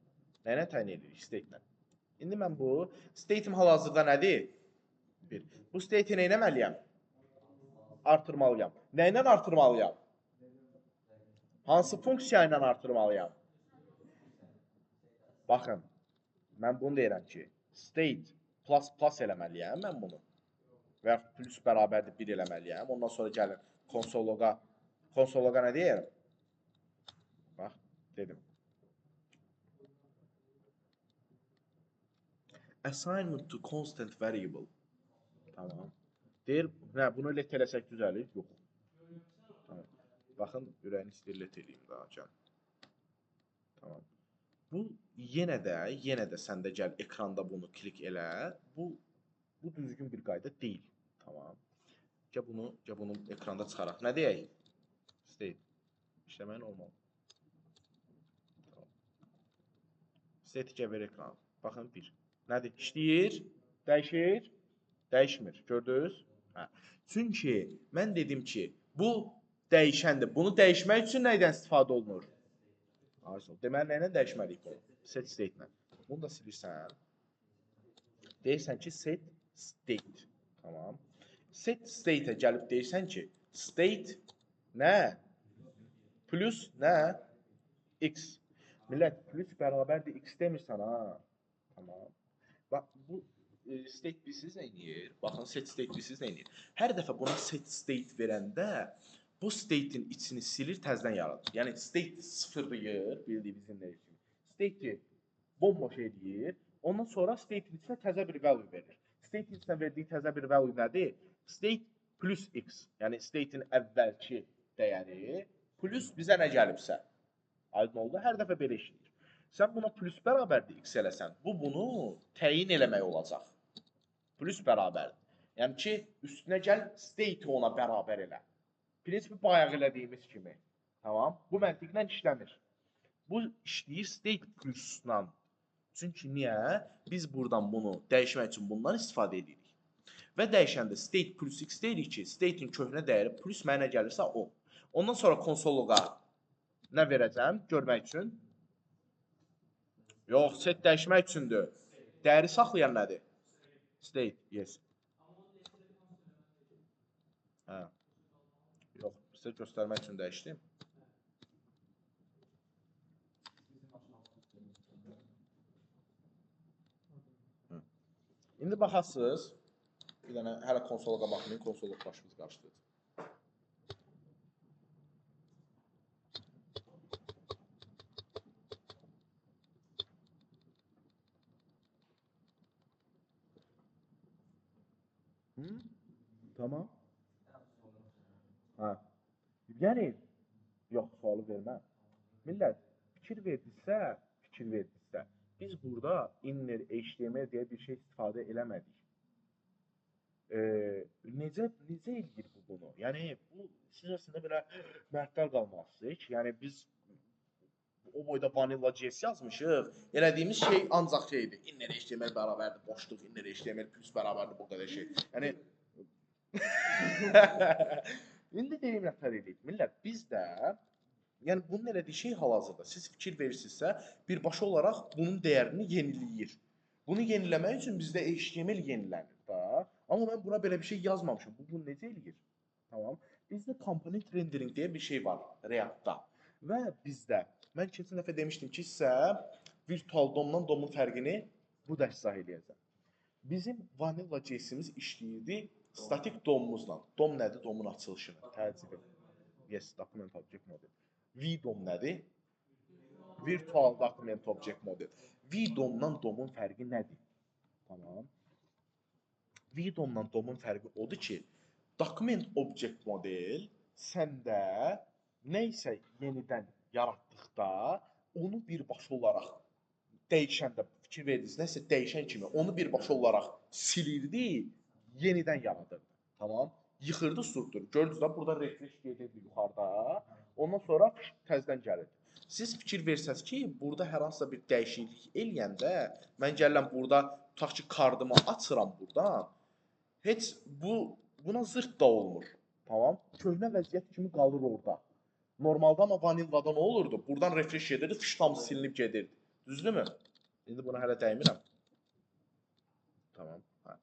Nə ilə təyin edirik? State-lə. İndi mən bu state-im hal-hazırda nədir? 1. Bu state-i nə eləməliyəm? Artırmalıyam. Nə ilə artırmalıyam? Hansı funksiya ilə artırmalıyam? Baxın, mən bunu deyirəm ki, state plus plus eləməliyəm mən bunu. Və yaxud plus bərabərdir 1 eləməliyəm. Ondan sonra gəlin konsoloqa, konsoloqa nə deyirəm? Bax, dedim. Assignment to constant variable. Tamam. Deyir, nə, bunu let eləsək düzəlir? Yox. Tamam. Baxın, ürəyini istəyir let eləyim daha, gəl. Tamam. Bu yenə də səndə gəl ekranda bunu klik elə. Bu düzgün bir qayda deyil. Tamam. Gəl bunu ekranda çıxaraq. Nə deyək? State. İşləmək normal. Tamam. State gəl ver ekrana. Baxın 1. Nədir? İşləyir? Dəyişir? Dəyişmir. Gördünüz? Hə. Çünki mən dedim ki, bu dəyişəndir. Bunu dəyişmək üçün nədən istifadə olunur? Deməli, nə ilə dəyişməliyik bunu? Set state-lə. Bunu da silirsən. Deyirsən ki, set state. Tamam. Set state-ə gəlib deyirsən ki, state nə? Plus nə? X. Millət, plus bərabərdir X demirsən, ha. Tamam. Bax, bu state bilsiz nə eləyir? Baxın, set state bilsiz nə eləyir? Hər dəfə buna set state verəndə bu state-in içini silir, təzdən yaradır. Yəni, state sıfırlayır, bildiyimizin nə üçün. State-i bomboş eləyir, ondan sonra state-in içinə təzə bir value verir. State-in içinə verdiyi təzə bir value nədir? State plus x, yəni state-in əvvəlki dəyəri plus bizə nə gəlibsə. Aydın oldu, hər dəfə belə işləyir. Sən buna plus bərabərdir x eləsən, bu bunu təyin eləmək olacaq. Plus bərabərdir. Yəni ki, üstünə gəl state-i ona bərabər elə. Prinsipi bayaq elədiyimiz kimi. Tamam. Bu məntiqlə işləmir. Bu işləyir state plusla. Çünki niyə? Biz buradan bunu dəyişmək üçün bundan istifadə edirik. Və dəyişəndə state plus x deyirik ki, state-in köhnə dəyəri plus mənə gəlirsə o. Ondan sonra konsoloqa nə verəcəm görmək üçün? Yox, set dəyişmək üçündür. Dəyəri saxlayan nədir? State, yes. Hə. Yox, sizə göstərmək üçün dəyişdim. İndi baxasınız, bir dənə hələ konsoloqa baxmayın, konsoloq başımız qarışdırır. Tamam. Hə. Yəni, yox, sualı vermə. Millət, fikir verdiksə, biz burada inner HTML deyə bir şey istifadə eləmədik. Necə eləyir bu bunu? Yəni, bu, siz əslində belə məhtəl qalmalısınız ki, yəni biz o boyda vanilla JS yazmışıq. Elədiyimiz şey ancaq şeydir. Inner HTML bərabərdir boşluq, inner HTML plus bərabərdir bu qədər şey. Yəni, İndi deyim nətər eləyik. Millət, biz də, yəni bunun elədiyi şey hal-hazırda. Siz fikir verirsinizsə, birbaşa olaraq bunun dəyərini yeniləyir. Bunu yeniləmək üçün bizdə HTML yenilənir da. Amma mən buna belə bir şey yazmamışam. Bu, bunu necə eləyir? Tamam. Bizdə component rendering deyə bir şey var React-da. Və bizdə, mən keçən dəfə demişdim ki, sizə virtual DOM-dan DOM-un fərqini bu dərs izah eləyəcəm. Bizim vanilla JS-imiz işləyirdi statik DOM-umuzla. DOM nədir? DOM-un açılışını. Təəccüb edin. Yes, Document Object Model. VDOM nədir? Virtual Document Object Model. VDOM-dan DOM-un fərqi nədir? Tamam. VDOM-dan DOM-un fərqi odur ki, Document Object Model səndə nə isə yenidən yaratdıqda onu birbaşa olaraq dəyişəndə, fikir verdiniz, nəsə dəyişən kimi onu birbaşa olaraq silirdi, yenidən yaradırdı. Tamam. Yıxırdı strukturu. Gördünüz də, burada refresh gedirdi yuxarıda. Ondan sonra təzədən gəlir. Siz fikir versəz ki, burada hər hansısa bir dəyişiklik eləyəndə, mən gəlirəm burada, tutaq ki, kardımı açıram buradan, heç buna zırt da olmur. Tamam? Köhnə vəziyyət kimi qalır orada. Normalda amma vanillada nə olurdu? Buradan refresh edirdi, fış tam silinib gedirdi. Düzdürmü? İndi buna hələ dəymirəm. Tamam. Hə.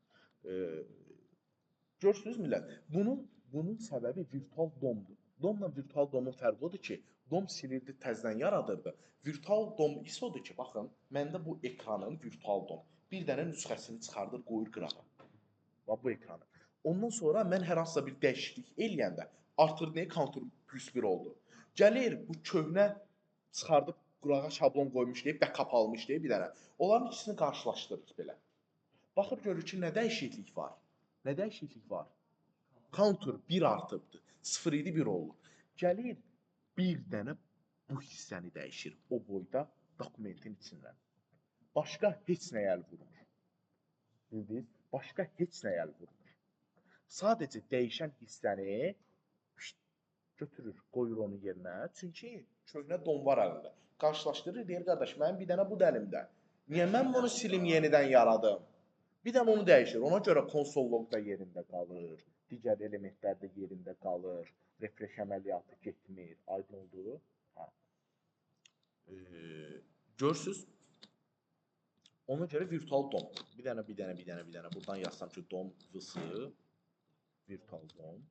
Görürsünüz millət, bunun səbəbi virtual DOM-dur. DOM-la virtual DOM-un fərqi odur ki, DOM silirdi, təzədən yaradırdı. Virtual DOM isə odur ki, baxın, məndə bu ekranın virtual DOM bir dənə nüsxəsini çıxardır, qoyur qırağa. Bax bu ekranı. Ondan sonra mən hər hansısa bir dəyişiklik eləyəndə artır nəyə counter +1 oldu. Gəlir bu köhnə çıxardıb qırağa şablon qoymuş deyə, backup almış deyə bir dənə. Onların ikisini qarşılaşdırır belə. Baxır görür ki, nə dəyişiklik var? Nə dəyişiklik var? Counter 1 artıbdır. 0 idi 1 olur. Gəlir bir dənə bu hissəni dəyişir o boyda dokumentin içindən. Başqa heç nəyə əl vurmur. Bildiniz? Başqa heç nəyə əl vurmur. Sadəcə dəyişən hissəni götürür, qoyur onun yerinə. Çünki köhnə DOM var əlində. Qarşılaşdırır, deyir qardaş, mənim bir dənə bu əlimdə. Niyə mən bunu silim yenidən yaradım? Bir dənə onu dəyişir. Ona görə konsol log da yerində qalır. Digər elementlər də yerində qalır. Refresh əməliyyatı getmir. Aydın oldu? Hə. Görürsüz? Ona görə virtual DOM. Bir dənə, bir dənə, bir dənə, bir dənə. Buradan yazsam ki, DOM V-sı virtual DOM.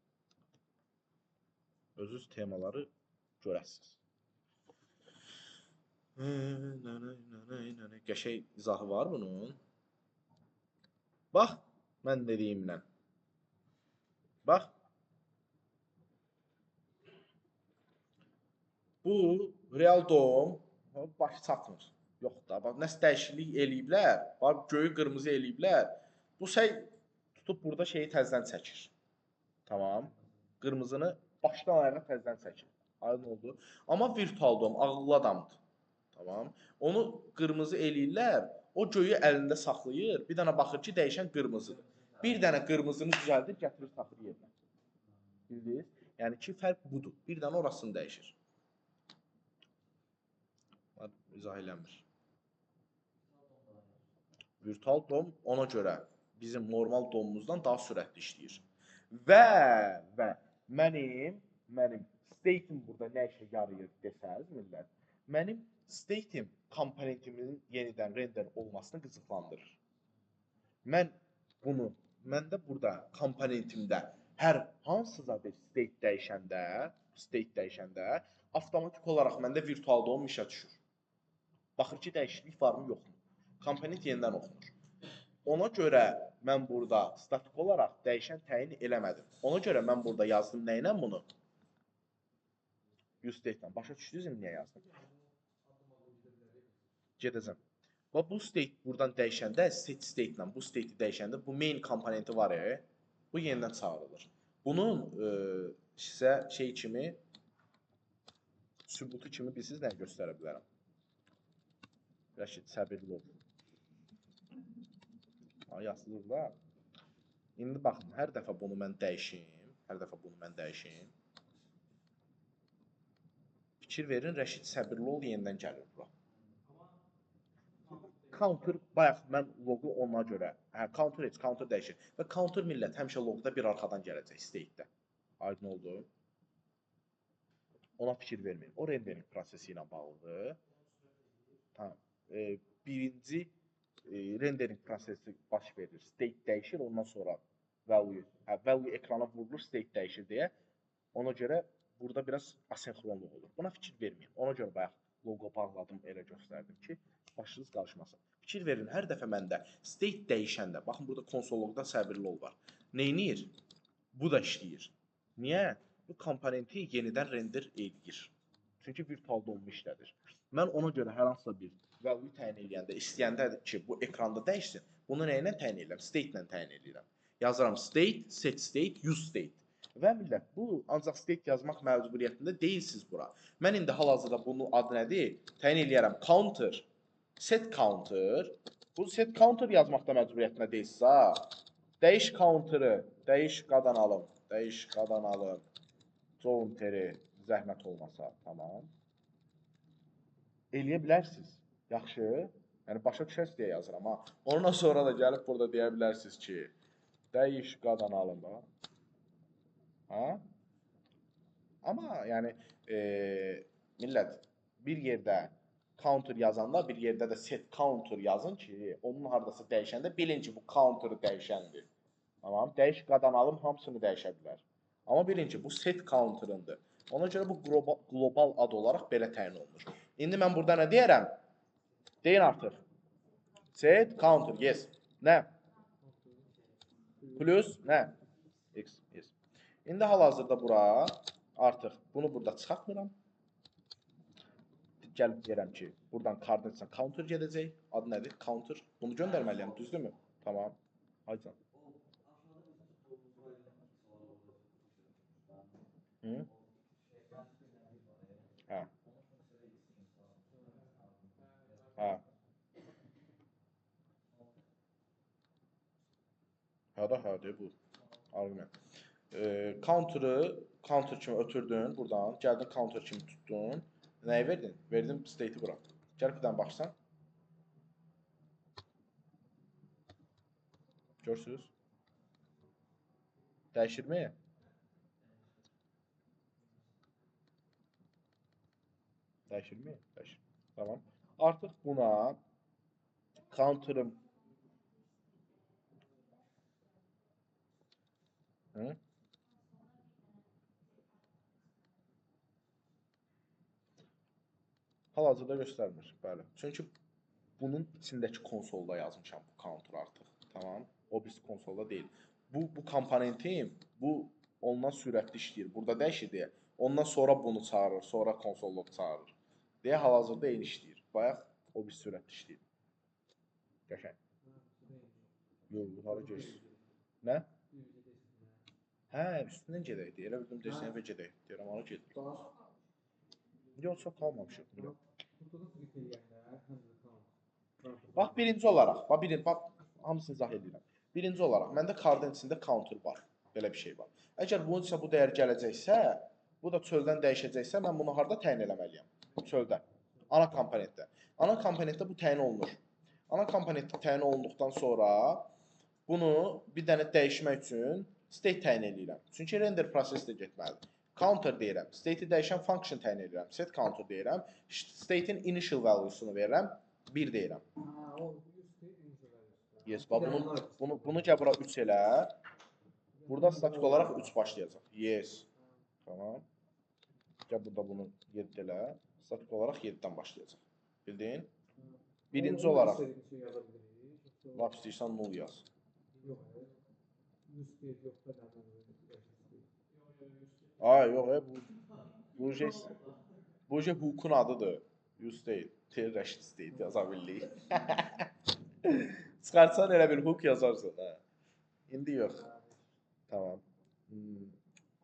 Özünüz temaları görəsiniz. Qəşəng izahı var bunun. Bax, mən dediyimlə. Bax. Bu real DOM başı çatmır. Yox da, bax, nəsə dəyişiklik eləyiblər. Bax, göyü qırmızı eləyiblər. Bu şey tutub burada şeyi təzədən çəkir. Tamam. Qırmızını başdan ayağa təzədən çəkir. Aydın oldu. Amma virtual DOM ağıllı adamdır. Tamam. Onu qırmızı eləyirlər. O göyü əlində saxlayır. Bir dənə baxır ki, dəyişən qırmızıdır. Bir dənə qırmızını düzəldir, gətirir, taxır yerinə. Bildiniz? Yəni ki, fərq budur. Bir dənə orasını dəyişir. İzah eləmir. Virtual DOM ona görə bizim normal DOM-umuzdan daha sürətli işləyir. Və mənim state-im burada nə işə yarayır desəz, millət, mənim state-im komponentimin yenidən render olmasını qıcıqlandırır. Mən bunu, məndə burada komponentimdə hər hansısa bir state dəyişəndə, avtomatik olaraq məndə virtual DOM işə düşür. Baxır ki, dəyişiklik varmı, yoxmu? Komponent yenidən oxunur. Ona görə mən burada statik olaraq dəyişən təyin eləmədim. Ona görə mən burada yazdım nə ilə bunu? Use state-lə. Başa düşdünüz mü niyə yazdım? Gedəcəm. Və bu state buradan dəyişəndə, set state-lə bu state-i dəyişəndə bu main komponenti var ya, bu yenidən çağırılır. Bunun sizə şey kimi, sübutu kimi bilirsiniz nə göstərə bilərəm? Rəşid, səbirli ol. Yazılır da. İndi baxın, hər dəfə bunu mən dəyişim. Hər dəfə bunu mən dəyişim. Fikir verin, Rəşid səbirli ol, yenidən gəlir bura. Counter, bayaq mən loqu ona görə, hə, counter heç, counter dəyişir. Və counter millət həmişə loqda bir arxadan gələcək, state-də. Aydın oldu. Ona fikir verməyin. O rendering prosesi ilə bağlıdır. Tamam. Birinci rendering prosesi baş verir. State dəyişir, ondan sonra value, hə, value ekrana vurulur, state dəyişir deyə. Ona görə burada biraz asinxronluq olur. Buna fikir verməyin. Ona görə bayaq loqo bağladım, elə göstərdim ki, başınız qarışmasın. Fikir verin, hər dəfə məndə state dəyişəndə, baxın burada konsol loqda səbirli ol var. Neynir? Bu da işləyir. Niyə? Bu komponenti yenidən render eləyir. Çünki virtual DOM-u işlədir. Mən ona görə hər hansısa bir value təyin eləyəndə, istəyəndə ki, bu ekranda dəyişsin, bunu nə ilə təyin eləyirəm? State ilə təyin eləyirəm. Yazıram state, set state, use state. Və millət, bu ancaq state yazmaq məcburiyyətində deyilsiniz bura. Mən indi hal-hazırda bunun adı nədir? Təyin eləyərəm counter, set counter. Bu set counter yazmaqda məcburiyyətində deyilsiniz, ha. Dəyiş counter'ı, dəyiş qadan alım, dəyiş qadan alım. Counter'i Zəhmət olmasa, tamam. Eləyə bilərsiniz. Yaxşı. Yəni, başa düşəsiz deyə yazıram, ha. Ondan sonra da gəlib burada deyə bilərsiniz ki, dəyiş qadan alın da. Ha? Amma, yəni, millət, bir yerdə counter yazanda, bir yerdə də set counter yazın ki, onun haradasa dəyişəndə bilin ki, bu counter'ı dəyişəndir. Tamam, dəyiş qadan alım hamısını dəyişə bilər. Amma bilin ki, bu set counter'ındır. Ona görə bu qlobal ad olaraq belə təyin olunur. İndi mən burada nə deyərəm? Deyin artıq. Set counter, yes. Nə? Plus nə? X, yes. İndi hal-hazırda bura artıq bunu burada çıxartmıram. Gəlib deyirəm ki, buradan cardın içinə counter gedəcək. Adı nədir? Counter. Bunu göndərməliyəm, düzdürmü? Tamam. Aycan. Hı? Hə. Hə. Hə də hədir bu arqument. Counter'ı counter kimi ötürdün buradan, gəldin counter kimi tutdun. Nəyi verdin? Verdim state'i bura. Gəl bir dənə baxsan. Görürsünüz? Dəyişirmi? Dəyişirmi? Dəyişir. Tamam. Artıq buna counter'ım. Hı? Hal-hazırda göstərmir. Bəli. Çünki bunun içindəki konsolda yazmışam bu counter artıq. Tamam. O bir konsolda deyil. Bu komponentim, bu ondan sürətli işləyir. Burada dəyişir deyə. Ondan sonra bunu çağırır, sonra konsolda çağırır. Deyə hal-hazırda eyni işləyir. Bayaq o bir sürətli işləyir. Qəşəng. Yox, hara keçsin? Nə? Hə, üstündən gedək. Elə bildim, deyirsən, evə gedək. Deyirəm, hara gedirik? Yox, çox qalmamışıq. Bax, birinci olaraq, bax, hamısını izah edirəm. Birinci olaraq, məndə cardın içində counter var. Belə bir şey var. Əgər bunun üçün bu dəyər gələcəksə, bu da çöldən dəyişəcəksə, mən bunu harada təyin eləməliyəm? Çöldə. Ana komponentdə. Ana komponentdə bu təyin olunur. Ana komponentdə təyin olunduqdan sonra bunu bir dənə dəyişmək üçün state təyin eləyirəm. Çünki render prosesi də getməlidir. Counter deyirəm. State-i dəyişən function təyin edirəm. Set counter deyirəm. State-in initial value-sunu verirəm. 1 deyirəm. Yes, bax bunu gəl bura 3 elə. Burada statik olaraq 3 başlayacaq. Yes. Tamam. Gəl burada bunu 7 elə. Statik olaraq 7-dən başlayacaq. Bildin? Birinci olaraq. Lap istəyirsən null yaz. Ay, yox, bu hook'un adıdır. Use deyil. Rəşid state yaza bildik. Çıxartsan elə bir hook yazarsan. Hə. İndi yox. Tamam.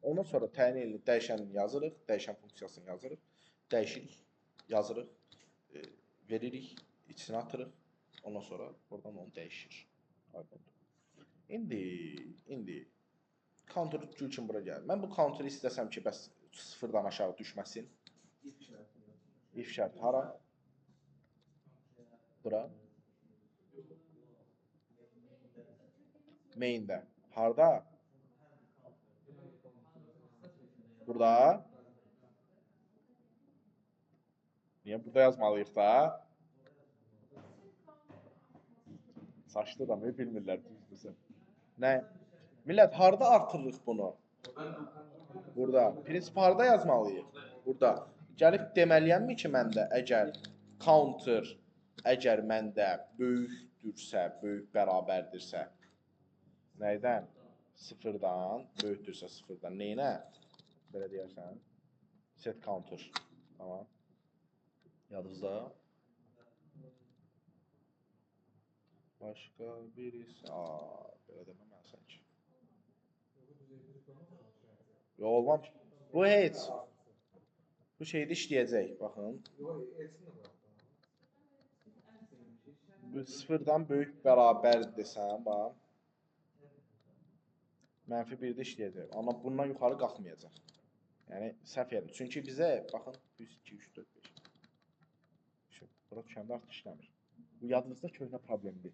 Ondan sonra təyin edilir, dəyişənini yazırıq, dəyişən funksiyasını yazırıq, dəyişirik, yazırıq, veririk, içinə atırıq. Ondan sonra oradan onu dəyişir. Aydındır. İndi counter gül kimi bura gəlir. Mən bu counter'ı istəsəm ki, bəs sıfırdan aşağı düşməsin. If şərti hara? Bura. Main'də. Harda? Burada. Niyə burada yazmalıyıq da? Saçlı da mı? Bilmirlər. Nə? Millət, harda artırırıq bunu? Burada. Prinsip harda yazmalıyıq? Burada. Gəlib deməliyəmmi ki, məndə əgər counter, əgər məndə böyükdürsə, böyük bərabərdirsə, nəydən? Sıfırdan, böyükdürsə sıfırdan. Neyinə? Belə deyərsən. Set counter. Tamam. Yadınızda. Başqa birisi... Belə deməməlisən ki. Yox, olmamış. Bu heç. Bu şeydə işləyəcək. Baxın. Bu sıfırdan böyük bərabər desəm, bax. Mənfi 1-də işləyəcək. Amma bundan yuxarı qalxmayacaq. Yəni səhv elədim. Çünki bizə baxın 1 2 3 4 5. Şu, bura düşəndə artıq işləmir. Bu yadınızda köhnə problemdir.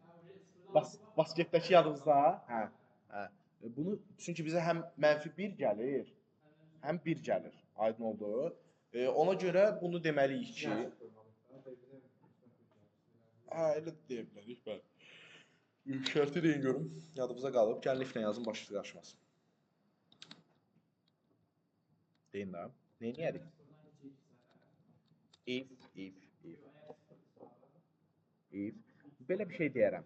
Basketdəki yadınızda? Hə, hə. Bunu çünki bizə həm mənfi 1 gəlir, həm 1 gəlir. Aydın oldu. Ona görə bunu deməliyik ki, hə, elə də deyə bilərik, bəli. Şərti deyin görüm. Yadımıza qalıb. Gəlin if-lə yazın, başınız qarışmasın. Deyin də. Nə eləyərik? If, if, if. If. Belə bir şey deyərəm.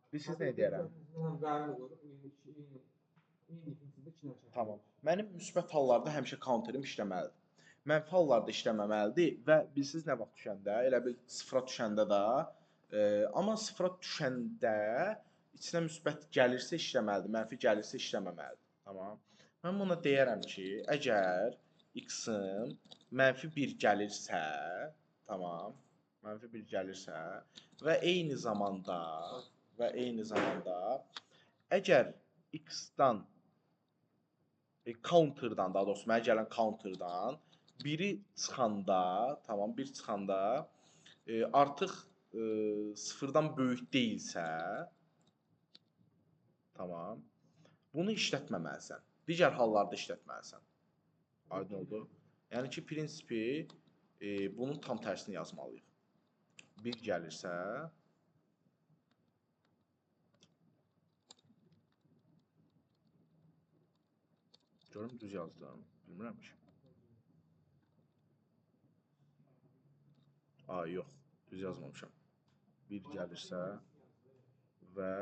Bilirsiniz nə deyərəm? Tamam. Mənim müsbət hallarda həmişə counterim işləməlidir. Mənfi hallarda işləməməlidir və bilirsiniz nə vaxt düşəndə, elə bil sıfıra düşəndə də, amma sıfıra düşəndə içinə müsbət gəlirsə işləməlidir, mənfi gəlirsə işləməməlidir. Tamam. Mən buna deyərəm ki, əgər x-im mənfi 1 gəlirsə, tamam, mənfi 1 gəlirsə və eyni zamanda əgər x-dan counter'dan, daha doğrusu mənə gələn counter'dan biri çıxanda, tamam, bir çıxanda artıq sıfırdan böyük deyilsə, tamam, bunu işlətməməlisən. Digər hallarda işlətməlisən. Aydın oldu. Yəni ki, prinsipi bunun tam tərsini yazmalıyıq. Bir gəlirsə, görüm düz yazdım. Bilmirəm ki. Aa, yox, düz yazmamışam. Bir gəlirsə və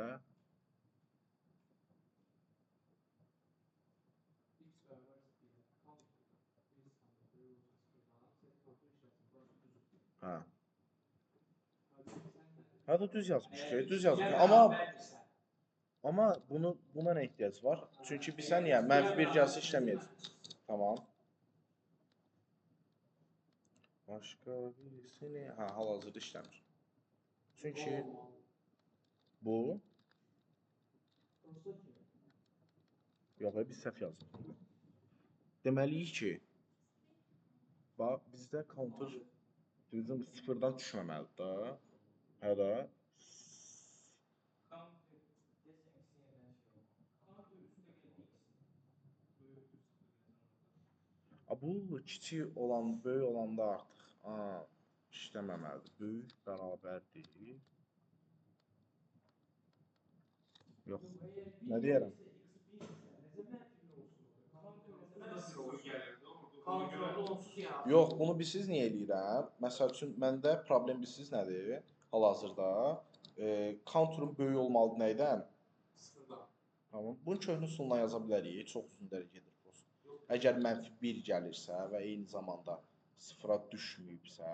hə. Hə də düz yazmış ki, düz yazmış. Amma bunu buna nə ehtiyac var? Çünki bilsən niyə? Mənfi bir gəlsə işləməyəcək. Tamam. Başqa birisini, hə, hal-hazırda işləmir. Çünki bu yox, biz səhv yazdıq. Deməliyik ki, bax, bizdə counter düzüm sıfırdan düşməməlidir da. Hə də. Bu kiçik olan, böyük olanda artıq işləməməlidir. Böyük bərabərdir. Yox. Nə deyərəm? Yox, bunu bilsiz niyə eləyirəm? Məsəl üçün, məndə problem bilsiz nədir? Hal-hazırda. Counter'ın böyük olmalıdır nəydən? Sıfırdan. Tamam. Bunu köhnə üsulla yaza bilərik. Çox uzun dərəcə gedir. Əgər mənfi 1 gəlirsə və eyni zamanda sıfıra düşməyibsə,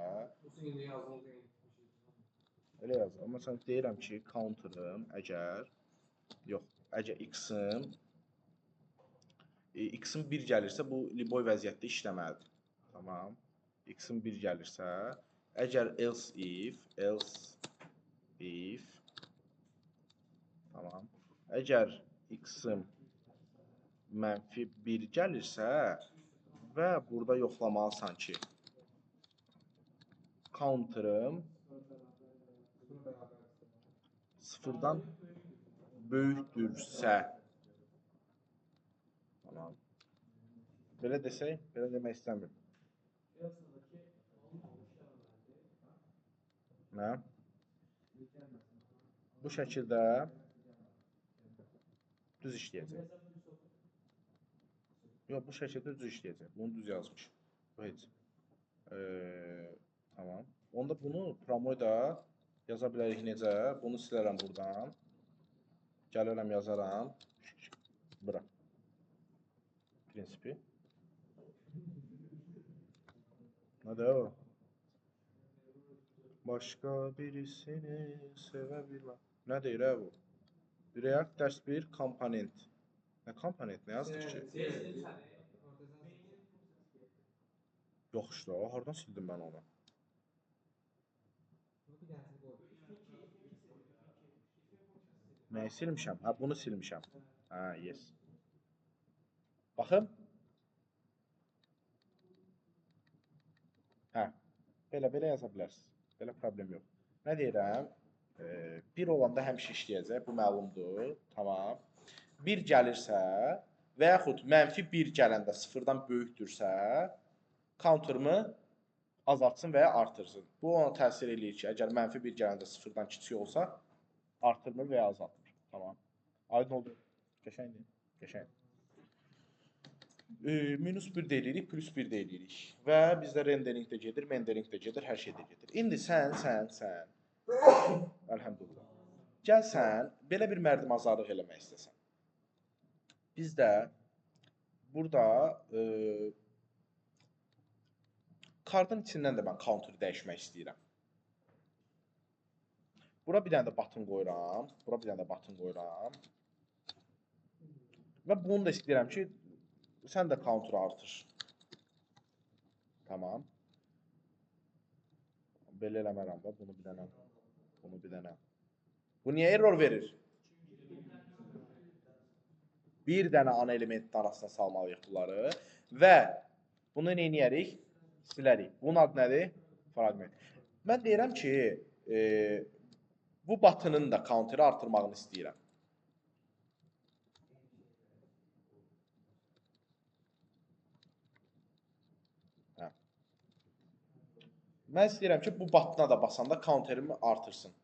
elə yazır. Amma sən deyirəm ki, counter'ım əgər, yox, əgər x-im x-im 1 gəlirsə, bu liboy vəziyyətdə işləməlidir. Tamam. X-im 1 gəlirsə, əgər else if, tamam. Əgər x-im mənfi 1 gəlirsə və burada yoxlamalısan ki, counter'ım sıfırdan böyükdürsə, tamam. Belə desək, belə demək istəmirəm. Nə? Bu şəkildə düz işləyəcək. Yox, bu şəkildə düz işləyəcək. Bunu düz yazmış. Bu heç. Tamam. Onda bunu promoyda yaza bilərik necə? Bunu silərəm buradan. Gəlirəm, yazaram. Bura. Prinsipi. Nədir o? Başqa birisini sevə bilməm. Nə deyir bu? React dərs 1 komponent. Nə komponent? Nə yazdıq ki? Yox işte, hardan sildim mən onu? Nəyi silmişəm? Hə, bunu silmişəm. Hə, yes. Baxın. Hə, belə yaza bilərsiniz. Belə problem yox. Nə deyirəm? 1 olanda həmişə işləyəcək, bu məlumdur. Tamam. 1 gəlirsə və yaxud mənfi 1 gələndə 0-dan böyükdürsə, counter'ımı azaltsın və ya artırsın. Bu ona təsir eləyir ki, əgər mənfi 1 gələndə 0-dan kiçik olsa, artırmır və ya azaltmır. Tamam. Aydın oldu. Qəşəngdir. Qəşəng. Minus 1 də eləyirik, plus 1 də eləyirik. Və bizdə rendering də gedir, mendering də gedir, hər şey də gedir. İndi sən. Elhamdülillah. Gəl sən belə bir mərdimazarlıq eləmək istəsən. Bizdə burada kartın içindən də mən counter'ı dəyişmək istəyirəm. Bura bir dənə də button qoyuram. Bura bir dənə də button qoyuram. Və bunu da istəyirəm ki, sən də counter'ı artır. Tamam. Belə eləmərəm də, bunu bir dənə, bunu bir dənə. Bu niyə error verir? Bir dənə ana elementin arasına salmalıyıq bunları və bunu nə eləyərik? Silərik. Bunun adı nədir? Fragment. Mən deyirəm ki, bu button'ın da counter'ı artırmağını istəyirəm. Hə. Mən istəyirəm ki, bu button'a da basanda counter'ımı artırsın.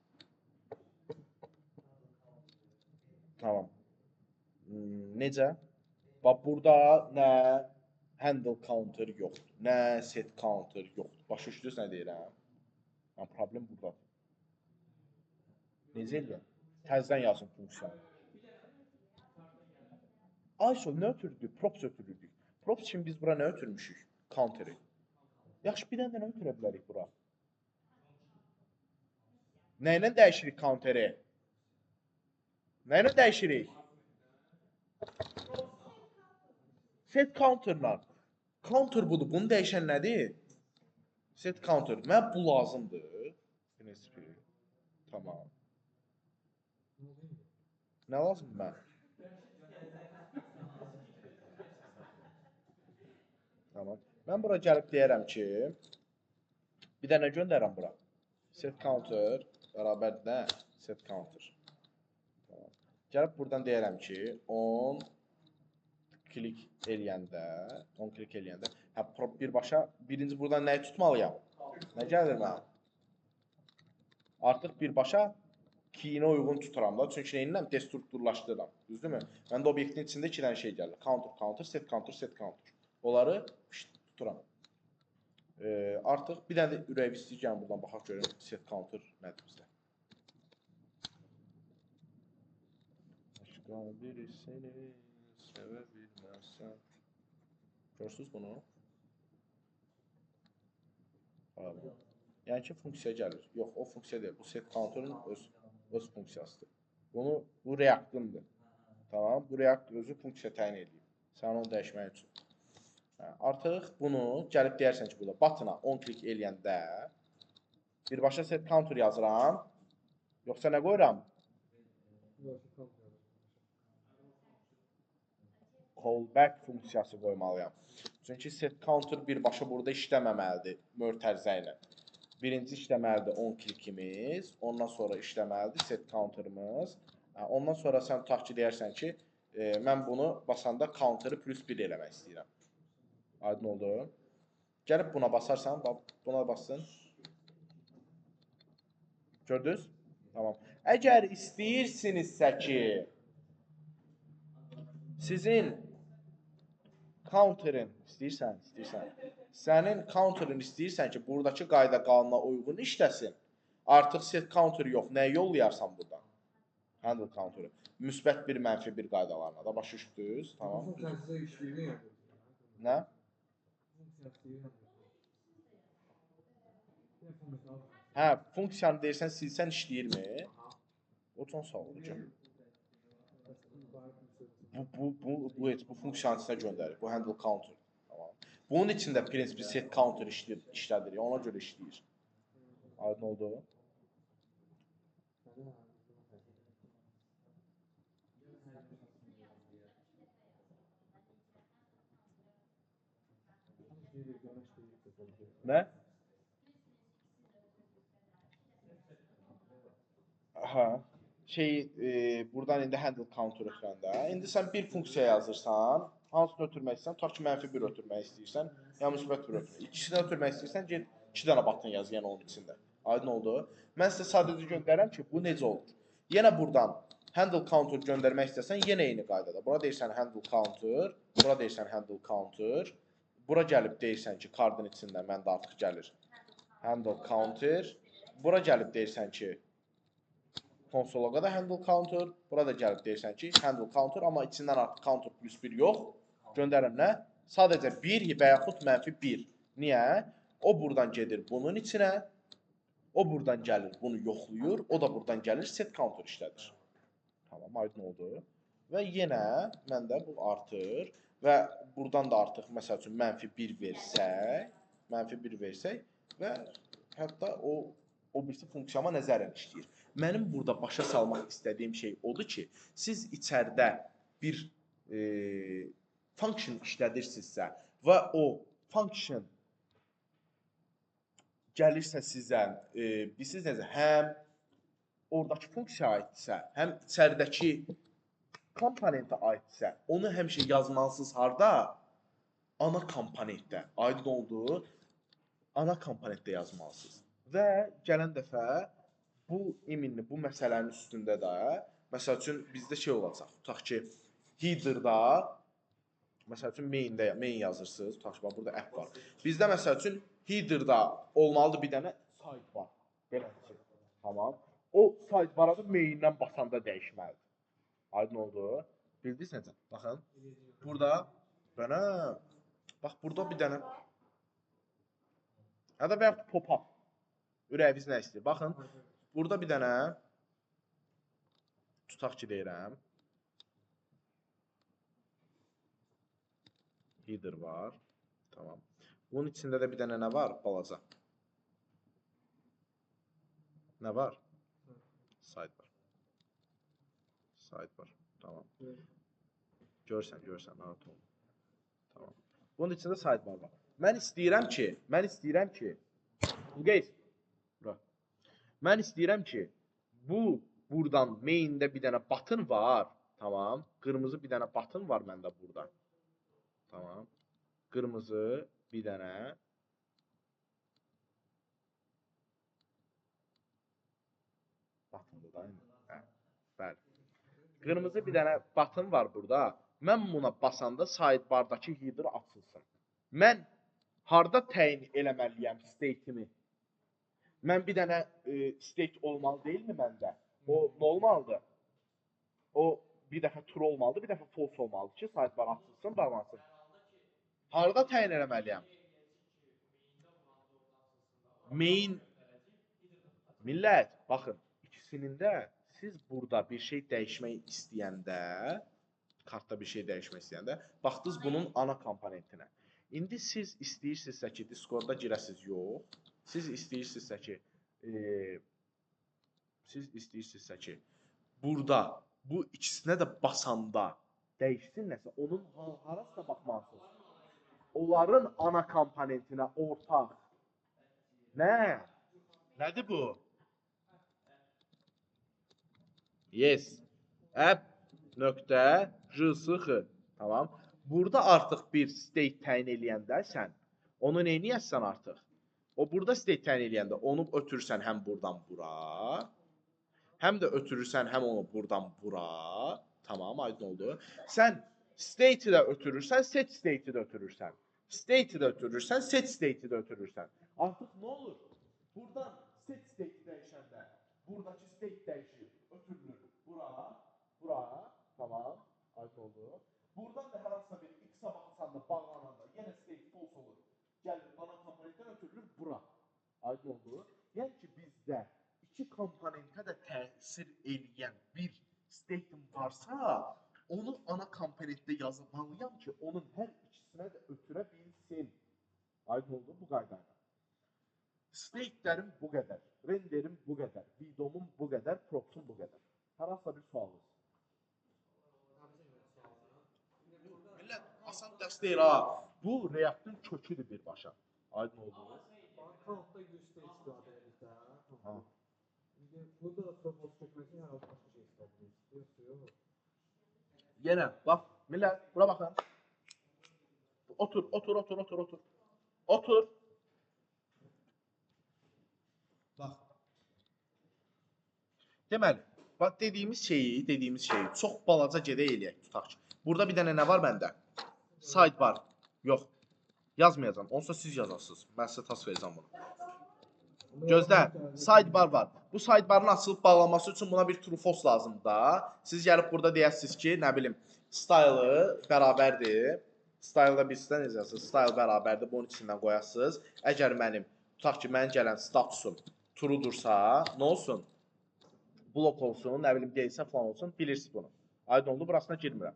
Tamam. Necə? Bax, burada nə handle counter yoxdur, nə set counter yoxdur. Başa düşdünüz nə deyirəm? Yəni, problem buradadır. Necə eləyəm? Təzədən yazın funksiyanı. Ayso, nə ötürdük? Props ötürürdük. Props kimi biz bura nə ötürmüşük? Counter'i. Yaxşı, bir dənə də nə ötürə bilərik bura? Nə ilə dəyişirik counter'i? Nə ilə dəyişirik? Set counter'la. Counter budur. Bunu dəyişən nədir? Set counter. Mənə bu lazımdır. NSP. Tamam. Nə lazımdır mənə? Tamam. Mən bura gəlib deyərəm ki, bir dənə göndərəm bura. Set counter bərabər nə? Set counter. Tamam. Gəlib buradan deyərəm ki, on klik eləyəndə, on klik eləyəndə, hə, birbaşa birinci buradan nəyi tutmalıyam? Nə gəlir mənə? Artıq birbaşa keyinə uyğun tuturam da, çünki neyinləm? Destrukturlaşdırıram, düzdürmü? Məndə obyektin içində iki dənə şey gəlir. Counter, counter, set counter, set counter. Onları tuturam. Artıq bir dənə də ürəyi istəyir, gəlin buradan baxaq görüm set counter nədir bizdə. Başqa birisini sevə bilməzsən. Görürsünüz bunu? Yəni ki, funksiya gəlir. Yox, o funksiya deyil. Bu set counter'ın öz funksiyasıdır. Bunu, bu React-ındır. Tamam, bu React özü funksiya təyin edib. Sən onu dəyişmək üçün. Hə, artıq bunu gəlib deyərsən ki, burada button-a on klik eləyəndə birbaşa set counter yazıram. Yoxsa nə qoyuram? Callback funksiyası qoymalıyam. Çünki set counter birbaşa burada işləməməlidir mötərizə ilə. Birinci işləməlidir on klikimiz, ondan sonra işləməlidir set counter'ımız. Ondan sonra sən tutaq ki, deyərsən ki, mən bunu basanda counter'ı plus 1 eləmək istəyirəm. Aydın oldu. Gəlib buna basarsan, buna bassın. Gördünüz? Tamam. Əgər istəyirsinizsə ki, sizin counter'ın, istəyirsən, sənin counter'ın istəyirsən ki, buradakı qayda qanuna uyğun işləsin, artıq set counter yox, nəyi yollayarsan buradan? Handle counter'ı. Müsbət bir, mənfi bir qaydalarına da başa düşdünüz. Tamam. Nə? Hə, funksiyanı deyirsən, silsən işləyirmi? O can sağ olacaq. Bu funksiyanın içinə göndərir. Bu handle counter. Tamam. Bunun içində prinsipi set counter işlədir. Ona görə işləyir. Aydın oldu? Nə? Aha. Buradan indi handle counter ötürəndə, indi sən bir funksiya yazırsan, hansını ötürmək istəyirsən, tutaq ki, mənfi 1 ötürmək istəyirsən, ya müsbət 1 ötürmək. İkisini ötürmək istəyirsən, get 2 dənə button yaz yenə onun içində. Aydın oldu? Mən sizə sadəcə göndərirəm ki, bu necə olur? Yenə buradan handle counter göndərmək istəsən, yenə eyni qaydada. Bura deyirsən handle counter, bura deyirsən handle counter, bura gəlib deyirsən ki, cardın içində məndə artıq gəlir handle counter, bura gəlib deyirsən ki, konsoloqa da handle counter, burada gəlib deyirsən ki, handle counter, amma içindən artıq counter plus 1 yox, göndərirəm nə? Sadəcə 1 və yaxud mənfi 1. Niyə? O buradan gedir bunun içinə, o buradan gəlir, bunu yoxlayır, o da buradan gəlir, set counter işlədir. Tamam, aydın oldu. Və yenə məndə bu artır və buradan da artıq, məsəl üçün, mənfi 1 versək, mənfi 1 versək və hətta o birisi funksiyama nəzərən işləyir. Mənim burada başa salmaq istədiyim şey odur ki, siz içəridə bir function işlədirsinizsə və o function gəlirsə sizə, bilirsiniz necə, həm oradakı funksiya aiddirsə, həm içəridəki komponentə aiddirsə, onu həmişə yazmalısınız harda? Ana komponentdə. Aydın oldu? Ana komponentdə yazmalısınız. Və gələn dəfə bu iminli, bu məsələnin üstündə də, məsəl üçün, bizdə şey olacaq, tutaq ki, header-da, məsəl üçün, main-də, main yazırsınız, tutaq ki, bax, burada app var. Bizdə, məsəl üçün, header-da olmalıdır bir dənə sidebar, belə ki, tamam. O sidebar-a da main-dən basanda dəyişməlidir. Aydın oldu? Bildiniz necə? Baxın, burada, belə, bax, burada bir dənə, ya da və yaxud pop-up, ürəyiniz nə istəyir? Baxın, burada bir dənə, tutaq ki, deyirəm, header var, tamam. Bunun içində də bir dənə nə var? Balaca. Nə var? Sidebar. Sidebar, tamam. Görsən, görsən, narahat olma. Tamam. Bunun içində sidebar var. Mən istəyirəm ki, Qeys, bura. Mən istəyirəm ki, bu buradan main-də bir dənə button var, tamam. Qırmızı bir dənə button var məndə burada. Tamam. Qırmızı bir dənə buttondur da, hə, bəli. Qırmızı bir dənə button var burada. Mən buna basanda sidebardakı header açılsın. Mən harda təyin eləməliyəm state-imi? Mən bir dənə state olmalı deyilmi məndə? O nə olmalıdır? O bir dəfə true olmalıdır, bir dəfə false olmalıdır ki, sidebar açılsın, bağlansın. Harda təyin eləməliyəm? Main millət, baxın, ikisinin də siz burada bir şey dəyişmək istəyəndə, kartda bir şey dəyişmək istəyəndə, baxdınız bunun ana komponentinə. İndi siz istəyirsinizsə ki, Discordda girəsiz, yox. Siz istəyirsinizsə ki, burada bu ikisinə də basanda dəyişsin nəsə, onun harasına baxmalısınız? Onların ana komponentinə ortaq. Nə? Nədir bu? Yes. App.js. Tamam. Burada artıq bir state təyin eləyəndə sən, onu neyniyəsən artıq? O burada state təyin eləyəndə onu ötürürsən həm buradan bura, həm də ötürürsən həm onu buradan bura. Tamam, aydın oldu. Sən state-i də ötürürsən, set state-i də ötürürsən. State-i də ötürürsən, set state-i də ötürürsən. Artıq nə olur? Buradan set state dəyişəndə buradakı state dəyişir, ötürülür bura, bura. Tamam, aydın oldu. Buradan da hər hansısa bir x-a baxsanda, bağlananda yenə state false olur. Gəlir, ana komponentdən ötürülür bura. Aydın oldu. Yəni ki, bizdə iki komponentə də təsir eləyən bir state-im varsa, onu ana komponentdə yazmalıyam ki, onun hər ikisinə də ötürə bilsin. bilsin. Aydın oldu bu qaydayla. State-lərim bu qədər, renderim bu qədər, v-DOM-um bu qədər, props-um bu qədər. Hər hansısa bir sualınız. Millət, asan dərs deyil ha. Bu React-ın köküdür birbaşa. Aydın oldu. Count'da 100 state istifadə edirsə. İndi burada da true false çəkmək üçün hər başqa şey istifadə edirsiniz. Yoxsa yox. Yenə, bax, millət, bura baxın. Otur, otur, otur, otur, otur. Otur. Bax. Deməli, bax dediyimiz şeyi çox balaca gedək eləyək, tutaq ki. Burada bir dənə nə var məndə? Sidebar. Yox. Yazmayacağam. Onsuz siz yazasınız. Mən sizə task verəcəm bunu. Gözlə, sidebar var. Bu sidebarın açılıb bağlanması üçün buna bir true false lazımdır da. Siz gəlib burada deyəsiniz ki, nə bilim, style-ı bərabərdir. Style-da bilirsinizdə necə yazılır? Style bərabərdir. Bunun içindən qoyasınız. Əgər mənim, tutaq ki, mənim gələn statusum true-dursa, nə olsun? Blok olsun, nə bilim, deyilsə falan olsun. Bilirsiniz bunu. Aydın oldu, burasına girmirəm.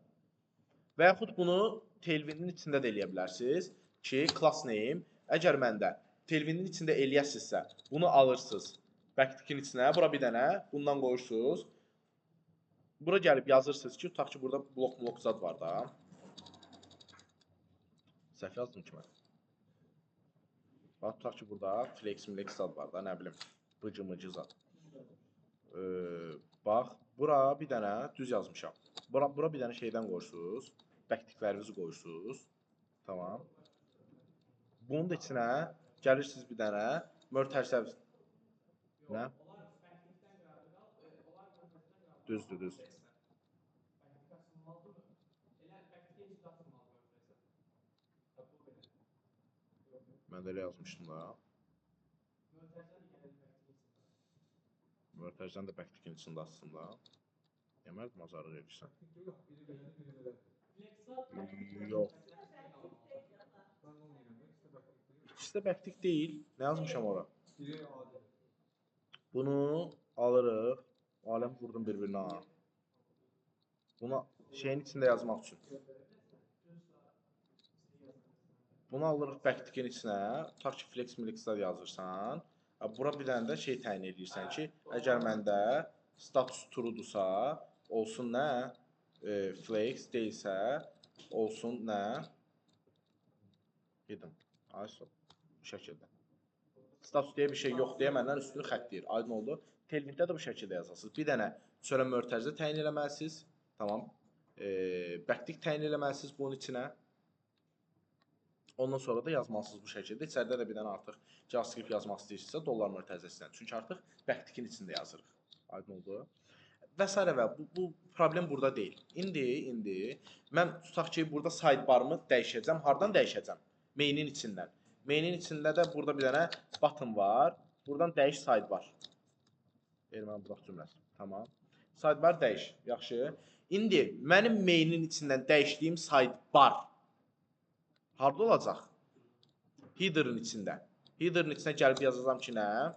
Və yaxud bunu Tailwind-in içində də eləyə bilərsiniz ki, class name, əgər məndə Tailwind-in içində eləyəsinizsə, bunu alırsınız backtick-in içinə, bura bir dənə bundan qoyursunuz. Bura gəlib yazırsınız ki, tutaq ki, burada blok zad var da. Səhv yazdım ki mən. Bax, tutaq ki, burada flex, mlex zad var da, nə bilim, bıcı mıcı zad. Bax, bura bir dənə düz yazmışam. Bura bir dənə şeydən qoyursunuz, backticklərinizi qoyursunuz. Tamam. Bunun da içinə gəlirsiniz bir dənə mörtərsəv. Nə? Düzdür, düzdür. Mən də elə yazmışdım da. Mörtərzən də backtickin içində aslında. Demərdim, azarıq edirsən. Yox. İkisi də backtick deyil. Nə yazmışam ora? Bunu alırıq. Aləm vurdum bir-birinə. Bunu şeyin içində yazmaq üçün. Bunu alırıq backtickin içinə. Tutaq ki, flex mlexlər yazırsan. Bura bir dənə də şey təyin edirsən ki, əgər məndə status true-dursa, olsun nə? Flex deyilsə, olsun nə? Gedim. Ay, bu şəkildə. Status deyə bir şey yox deyə məndən üstünü xətt deyir. Aydın oldu. Tailwinddə də bu şəkildə yazasınız. Bir dənə sonra mörtərzə təyin eləməlisiniz. Tamam. Backtick təyin eləməlisiniz bunun içinə. Ondan sonra da yazmalısınız bu şəkildə. İçəridə də bir dənə artıq JavaScript yazmaq istəyirsinizsə dollar mörtərzəsindən. Çünki artıq backtickin içində yazırıq. Aydın oldu. Və s. və bu problem burada deyil. İndi mən tutaq ki, burada sidebarımı dəyişəcəm. Hardan dəyişəcəm? Mainin içindən. Mainin içində də burada bir dənə button var. Buradan dəyiş sidebar. Erməni budaq cümləsi. Tamam. Sidebar dəyiş. Yaxşı. İndi mənim mainin içindən dəyişdiyim sidebar harda olacaq? Header'ın içində. Header'ın içinə gəlib yazacağam ki, nə?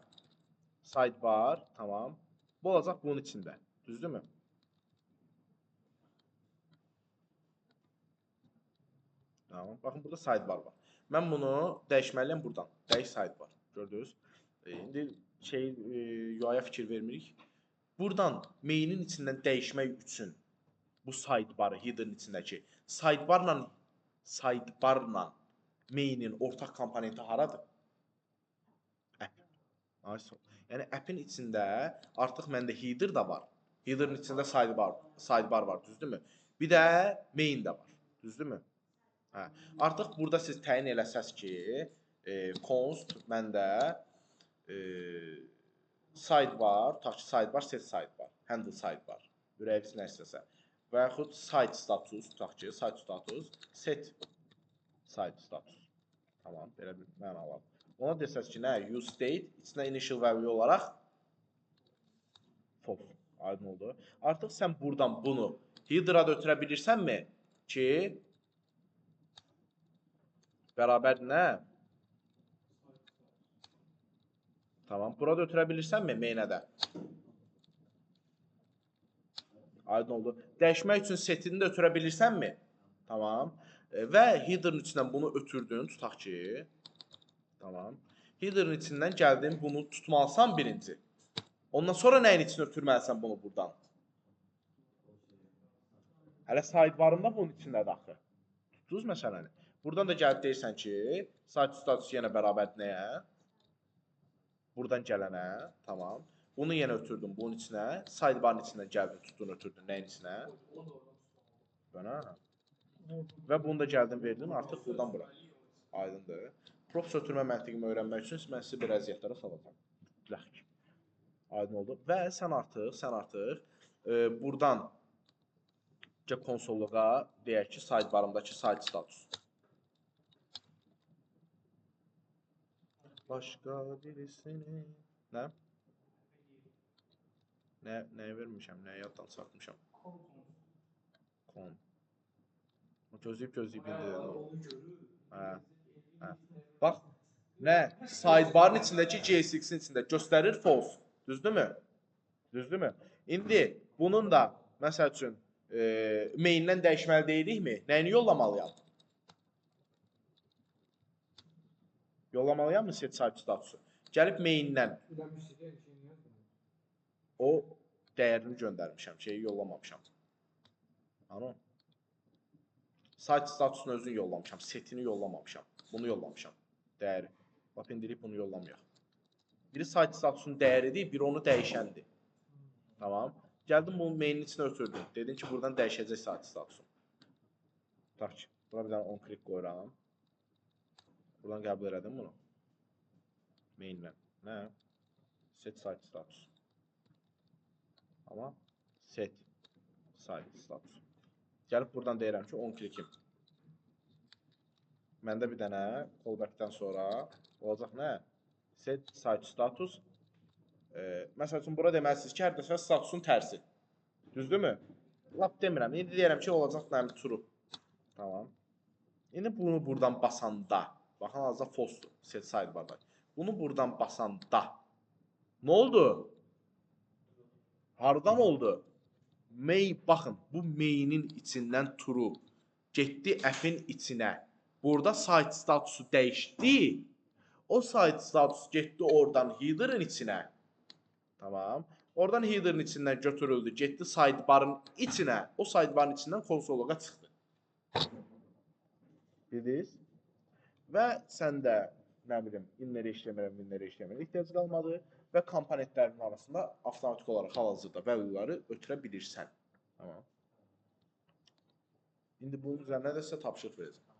Sidebar. Tamam. Bu olacaq bunun içində. Düzdürmü? Tamam. Baxın, burada sidebar var. Mən bunu dəyişməliyəm buradan. Dəyiş sidebar. Gördünüz? İndi UI-ya fikir vermirik. Buradan mainin içindən dəyişmək üçün bu sidebarı, header'ın içindəki sidebarla mainin ortaq komponenti haradır? App. Yəni app'in içində artıq məndə header da var. Header'ın içində sidebar var, düzdürmü? Bir də main də var, düzdürmü? Hə. Artıq burada siz təyin eləsəz ki, const məndə sidebar, tutaq ki, sidebar, set sidebar, handle sidebar, ürəyiniz nə istəsə. Və yaxud side status, tutaq ki, side status, set side status. Tamam, belə bir məna var. Ona desəz ki, nə? Use state, içinə initial value olaraq false. Aydın oldu. Artıq sən buradan bunu header'a da ötürə bilirsənmi ki, bərabərdir nə? Tamam. Burada ötürə bilirsənmi main'ə də? Aydın oldu. Dəyişmək üçün setini də ötürə bilirsənmi? Tamam. Və header'ın içindən bunu ötürdün, tutaq ki. Tamam. Header'ın içindən gəldin, bunu tutmalısan birinci. Ondan sonra nəyin içinə ötürməlisən bunu buradan? Hələ sidebar'ında bunun içindədir axı. Tutdunuz məsələni. Buradan da gəlib deyirsən ki, site status yenə bərabərdir nəyə? Buradan gələnə, tamam. Bunu yenə ötürdün bunun içinə. Sidebar'ın içindən gəldin, tutdun, ötürdün nəyin içinə? Bana. Və bunu da gəldin, verdin artıq buradan bura. Aydındır. Props ötürmə məntiqimi öyrənmək üçün mən sizi bir əziyyətlərə salacağam. Mütləq ki. Aydın oldu. Və sən artıq buradan konsolluğa deyək ki, sidebar'ımdakı site status. Başqa birisini... Nə? Nəyə vermişəm? Nəyə yaddan çıxartmışam? Kon. Gözləyib indi dedim. Hə. Hə. Bax, nə? Sidebar'ın içindəki JSX-in içində göstərir false. Düzdürmü? Düzdürmü? İndi bunun da, məsəl üçün, main'dən dəyişməli deyilikmi? Nəyini yollamalıyam? Yollamalıyam mı set site statusu? Gəlib main'dən o dəyərini göndərmişəm, şeyi yollamamışam. Anı? Site statusunu özünü yollamışam, setini yollamamışam. Bunu yollamışam, dəyəri. Lap indirik, bunu yollamayaq. Biri site statusunun dəyəridir, biri onu dəyişəndir. Tamam. Gəldim, bunu mainin içinə ötürdüm. Dedim ki, buradan dəyişəcək site statusu. Tutaq ki, bura bir dənə on click qoyuram. Buradan qəbul elədim bunu. Mainlə. Nə? Set site status. Amma set site status. Gəlib buradan deyirəm ki, on clickim. Məndə bir dənə callback-dən sonra olacaq nə? Set site status. Məsəl üçün, bura deməlisiniz ki, hər dəfə statusun tərsi. Düzdürmü? Lap demirəm. İndi deyirəm ki, olacaq nəm true. Tamam. İndi bunu buradan basanda, baxın, hazırda false-dur, set sidebar-da. Bunu buradan basanda nə oldu? Hardan oldu? Main, baxın, bu mainin içindən true getdi F-in içinə. Burada site statusu dəyişdi. O site status getdi oradan header'ın içinə. Tamam. Oradan header'ın içindən götürüldü, getdi sidebar'ın içinə. O sidebar'ın içindən konsolluğa çıxdı. Bildiniz? Və sən də, nə bilim, inner HTML, inner HTML ehtiyac qalmadı və komponentlərin arasında avtomatik olaraq hal-hazırda value'ları ötürə bilirsən. Tamam. İndi bunun üzərinə də sizə tapşırıq verəcəm.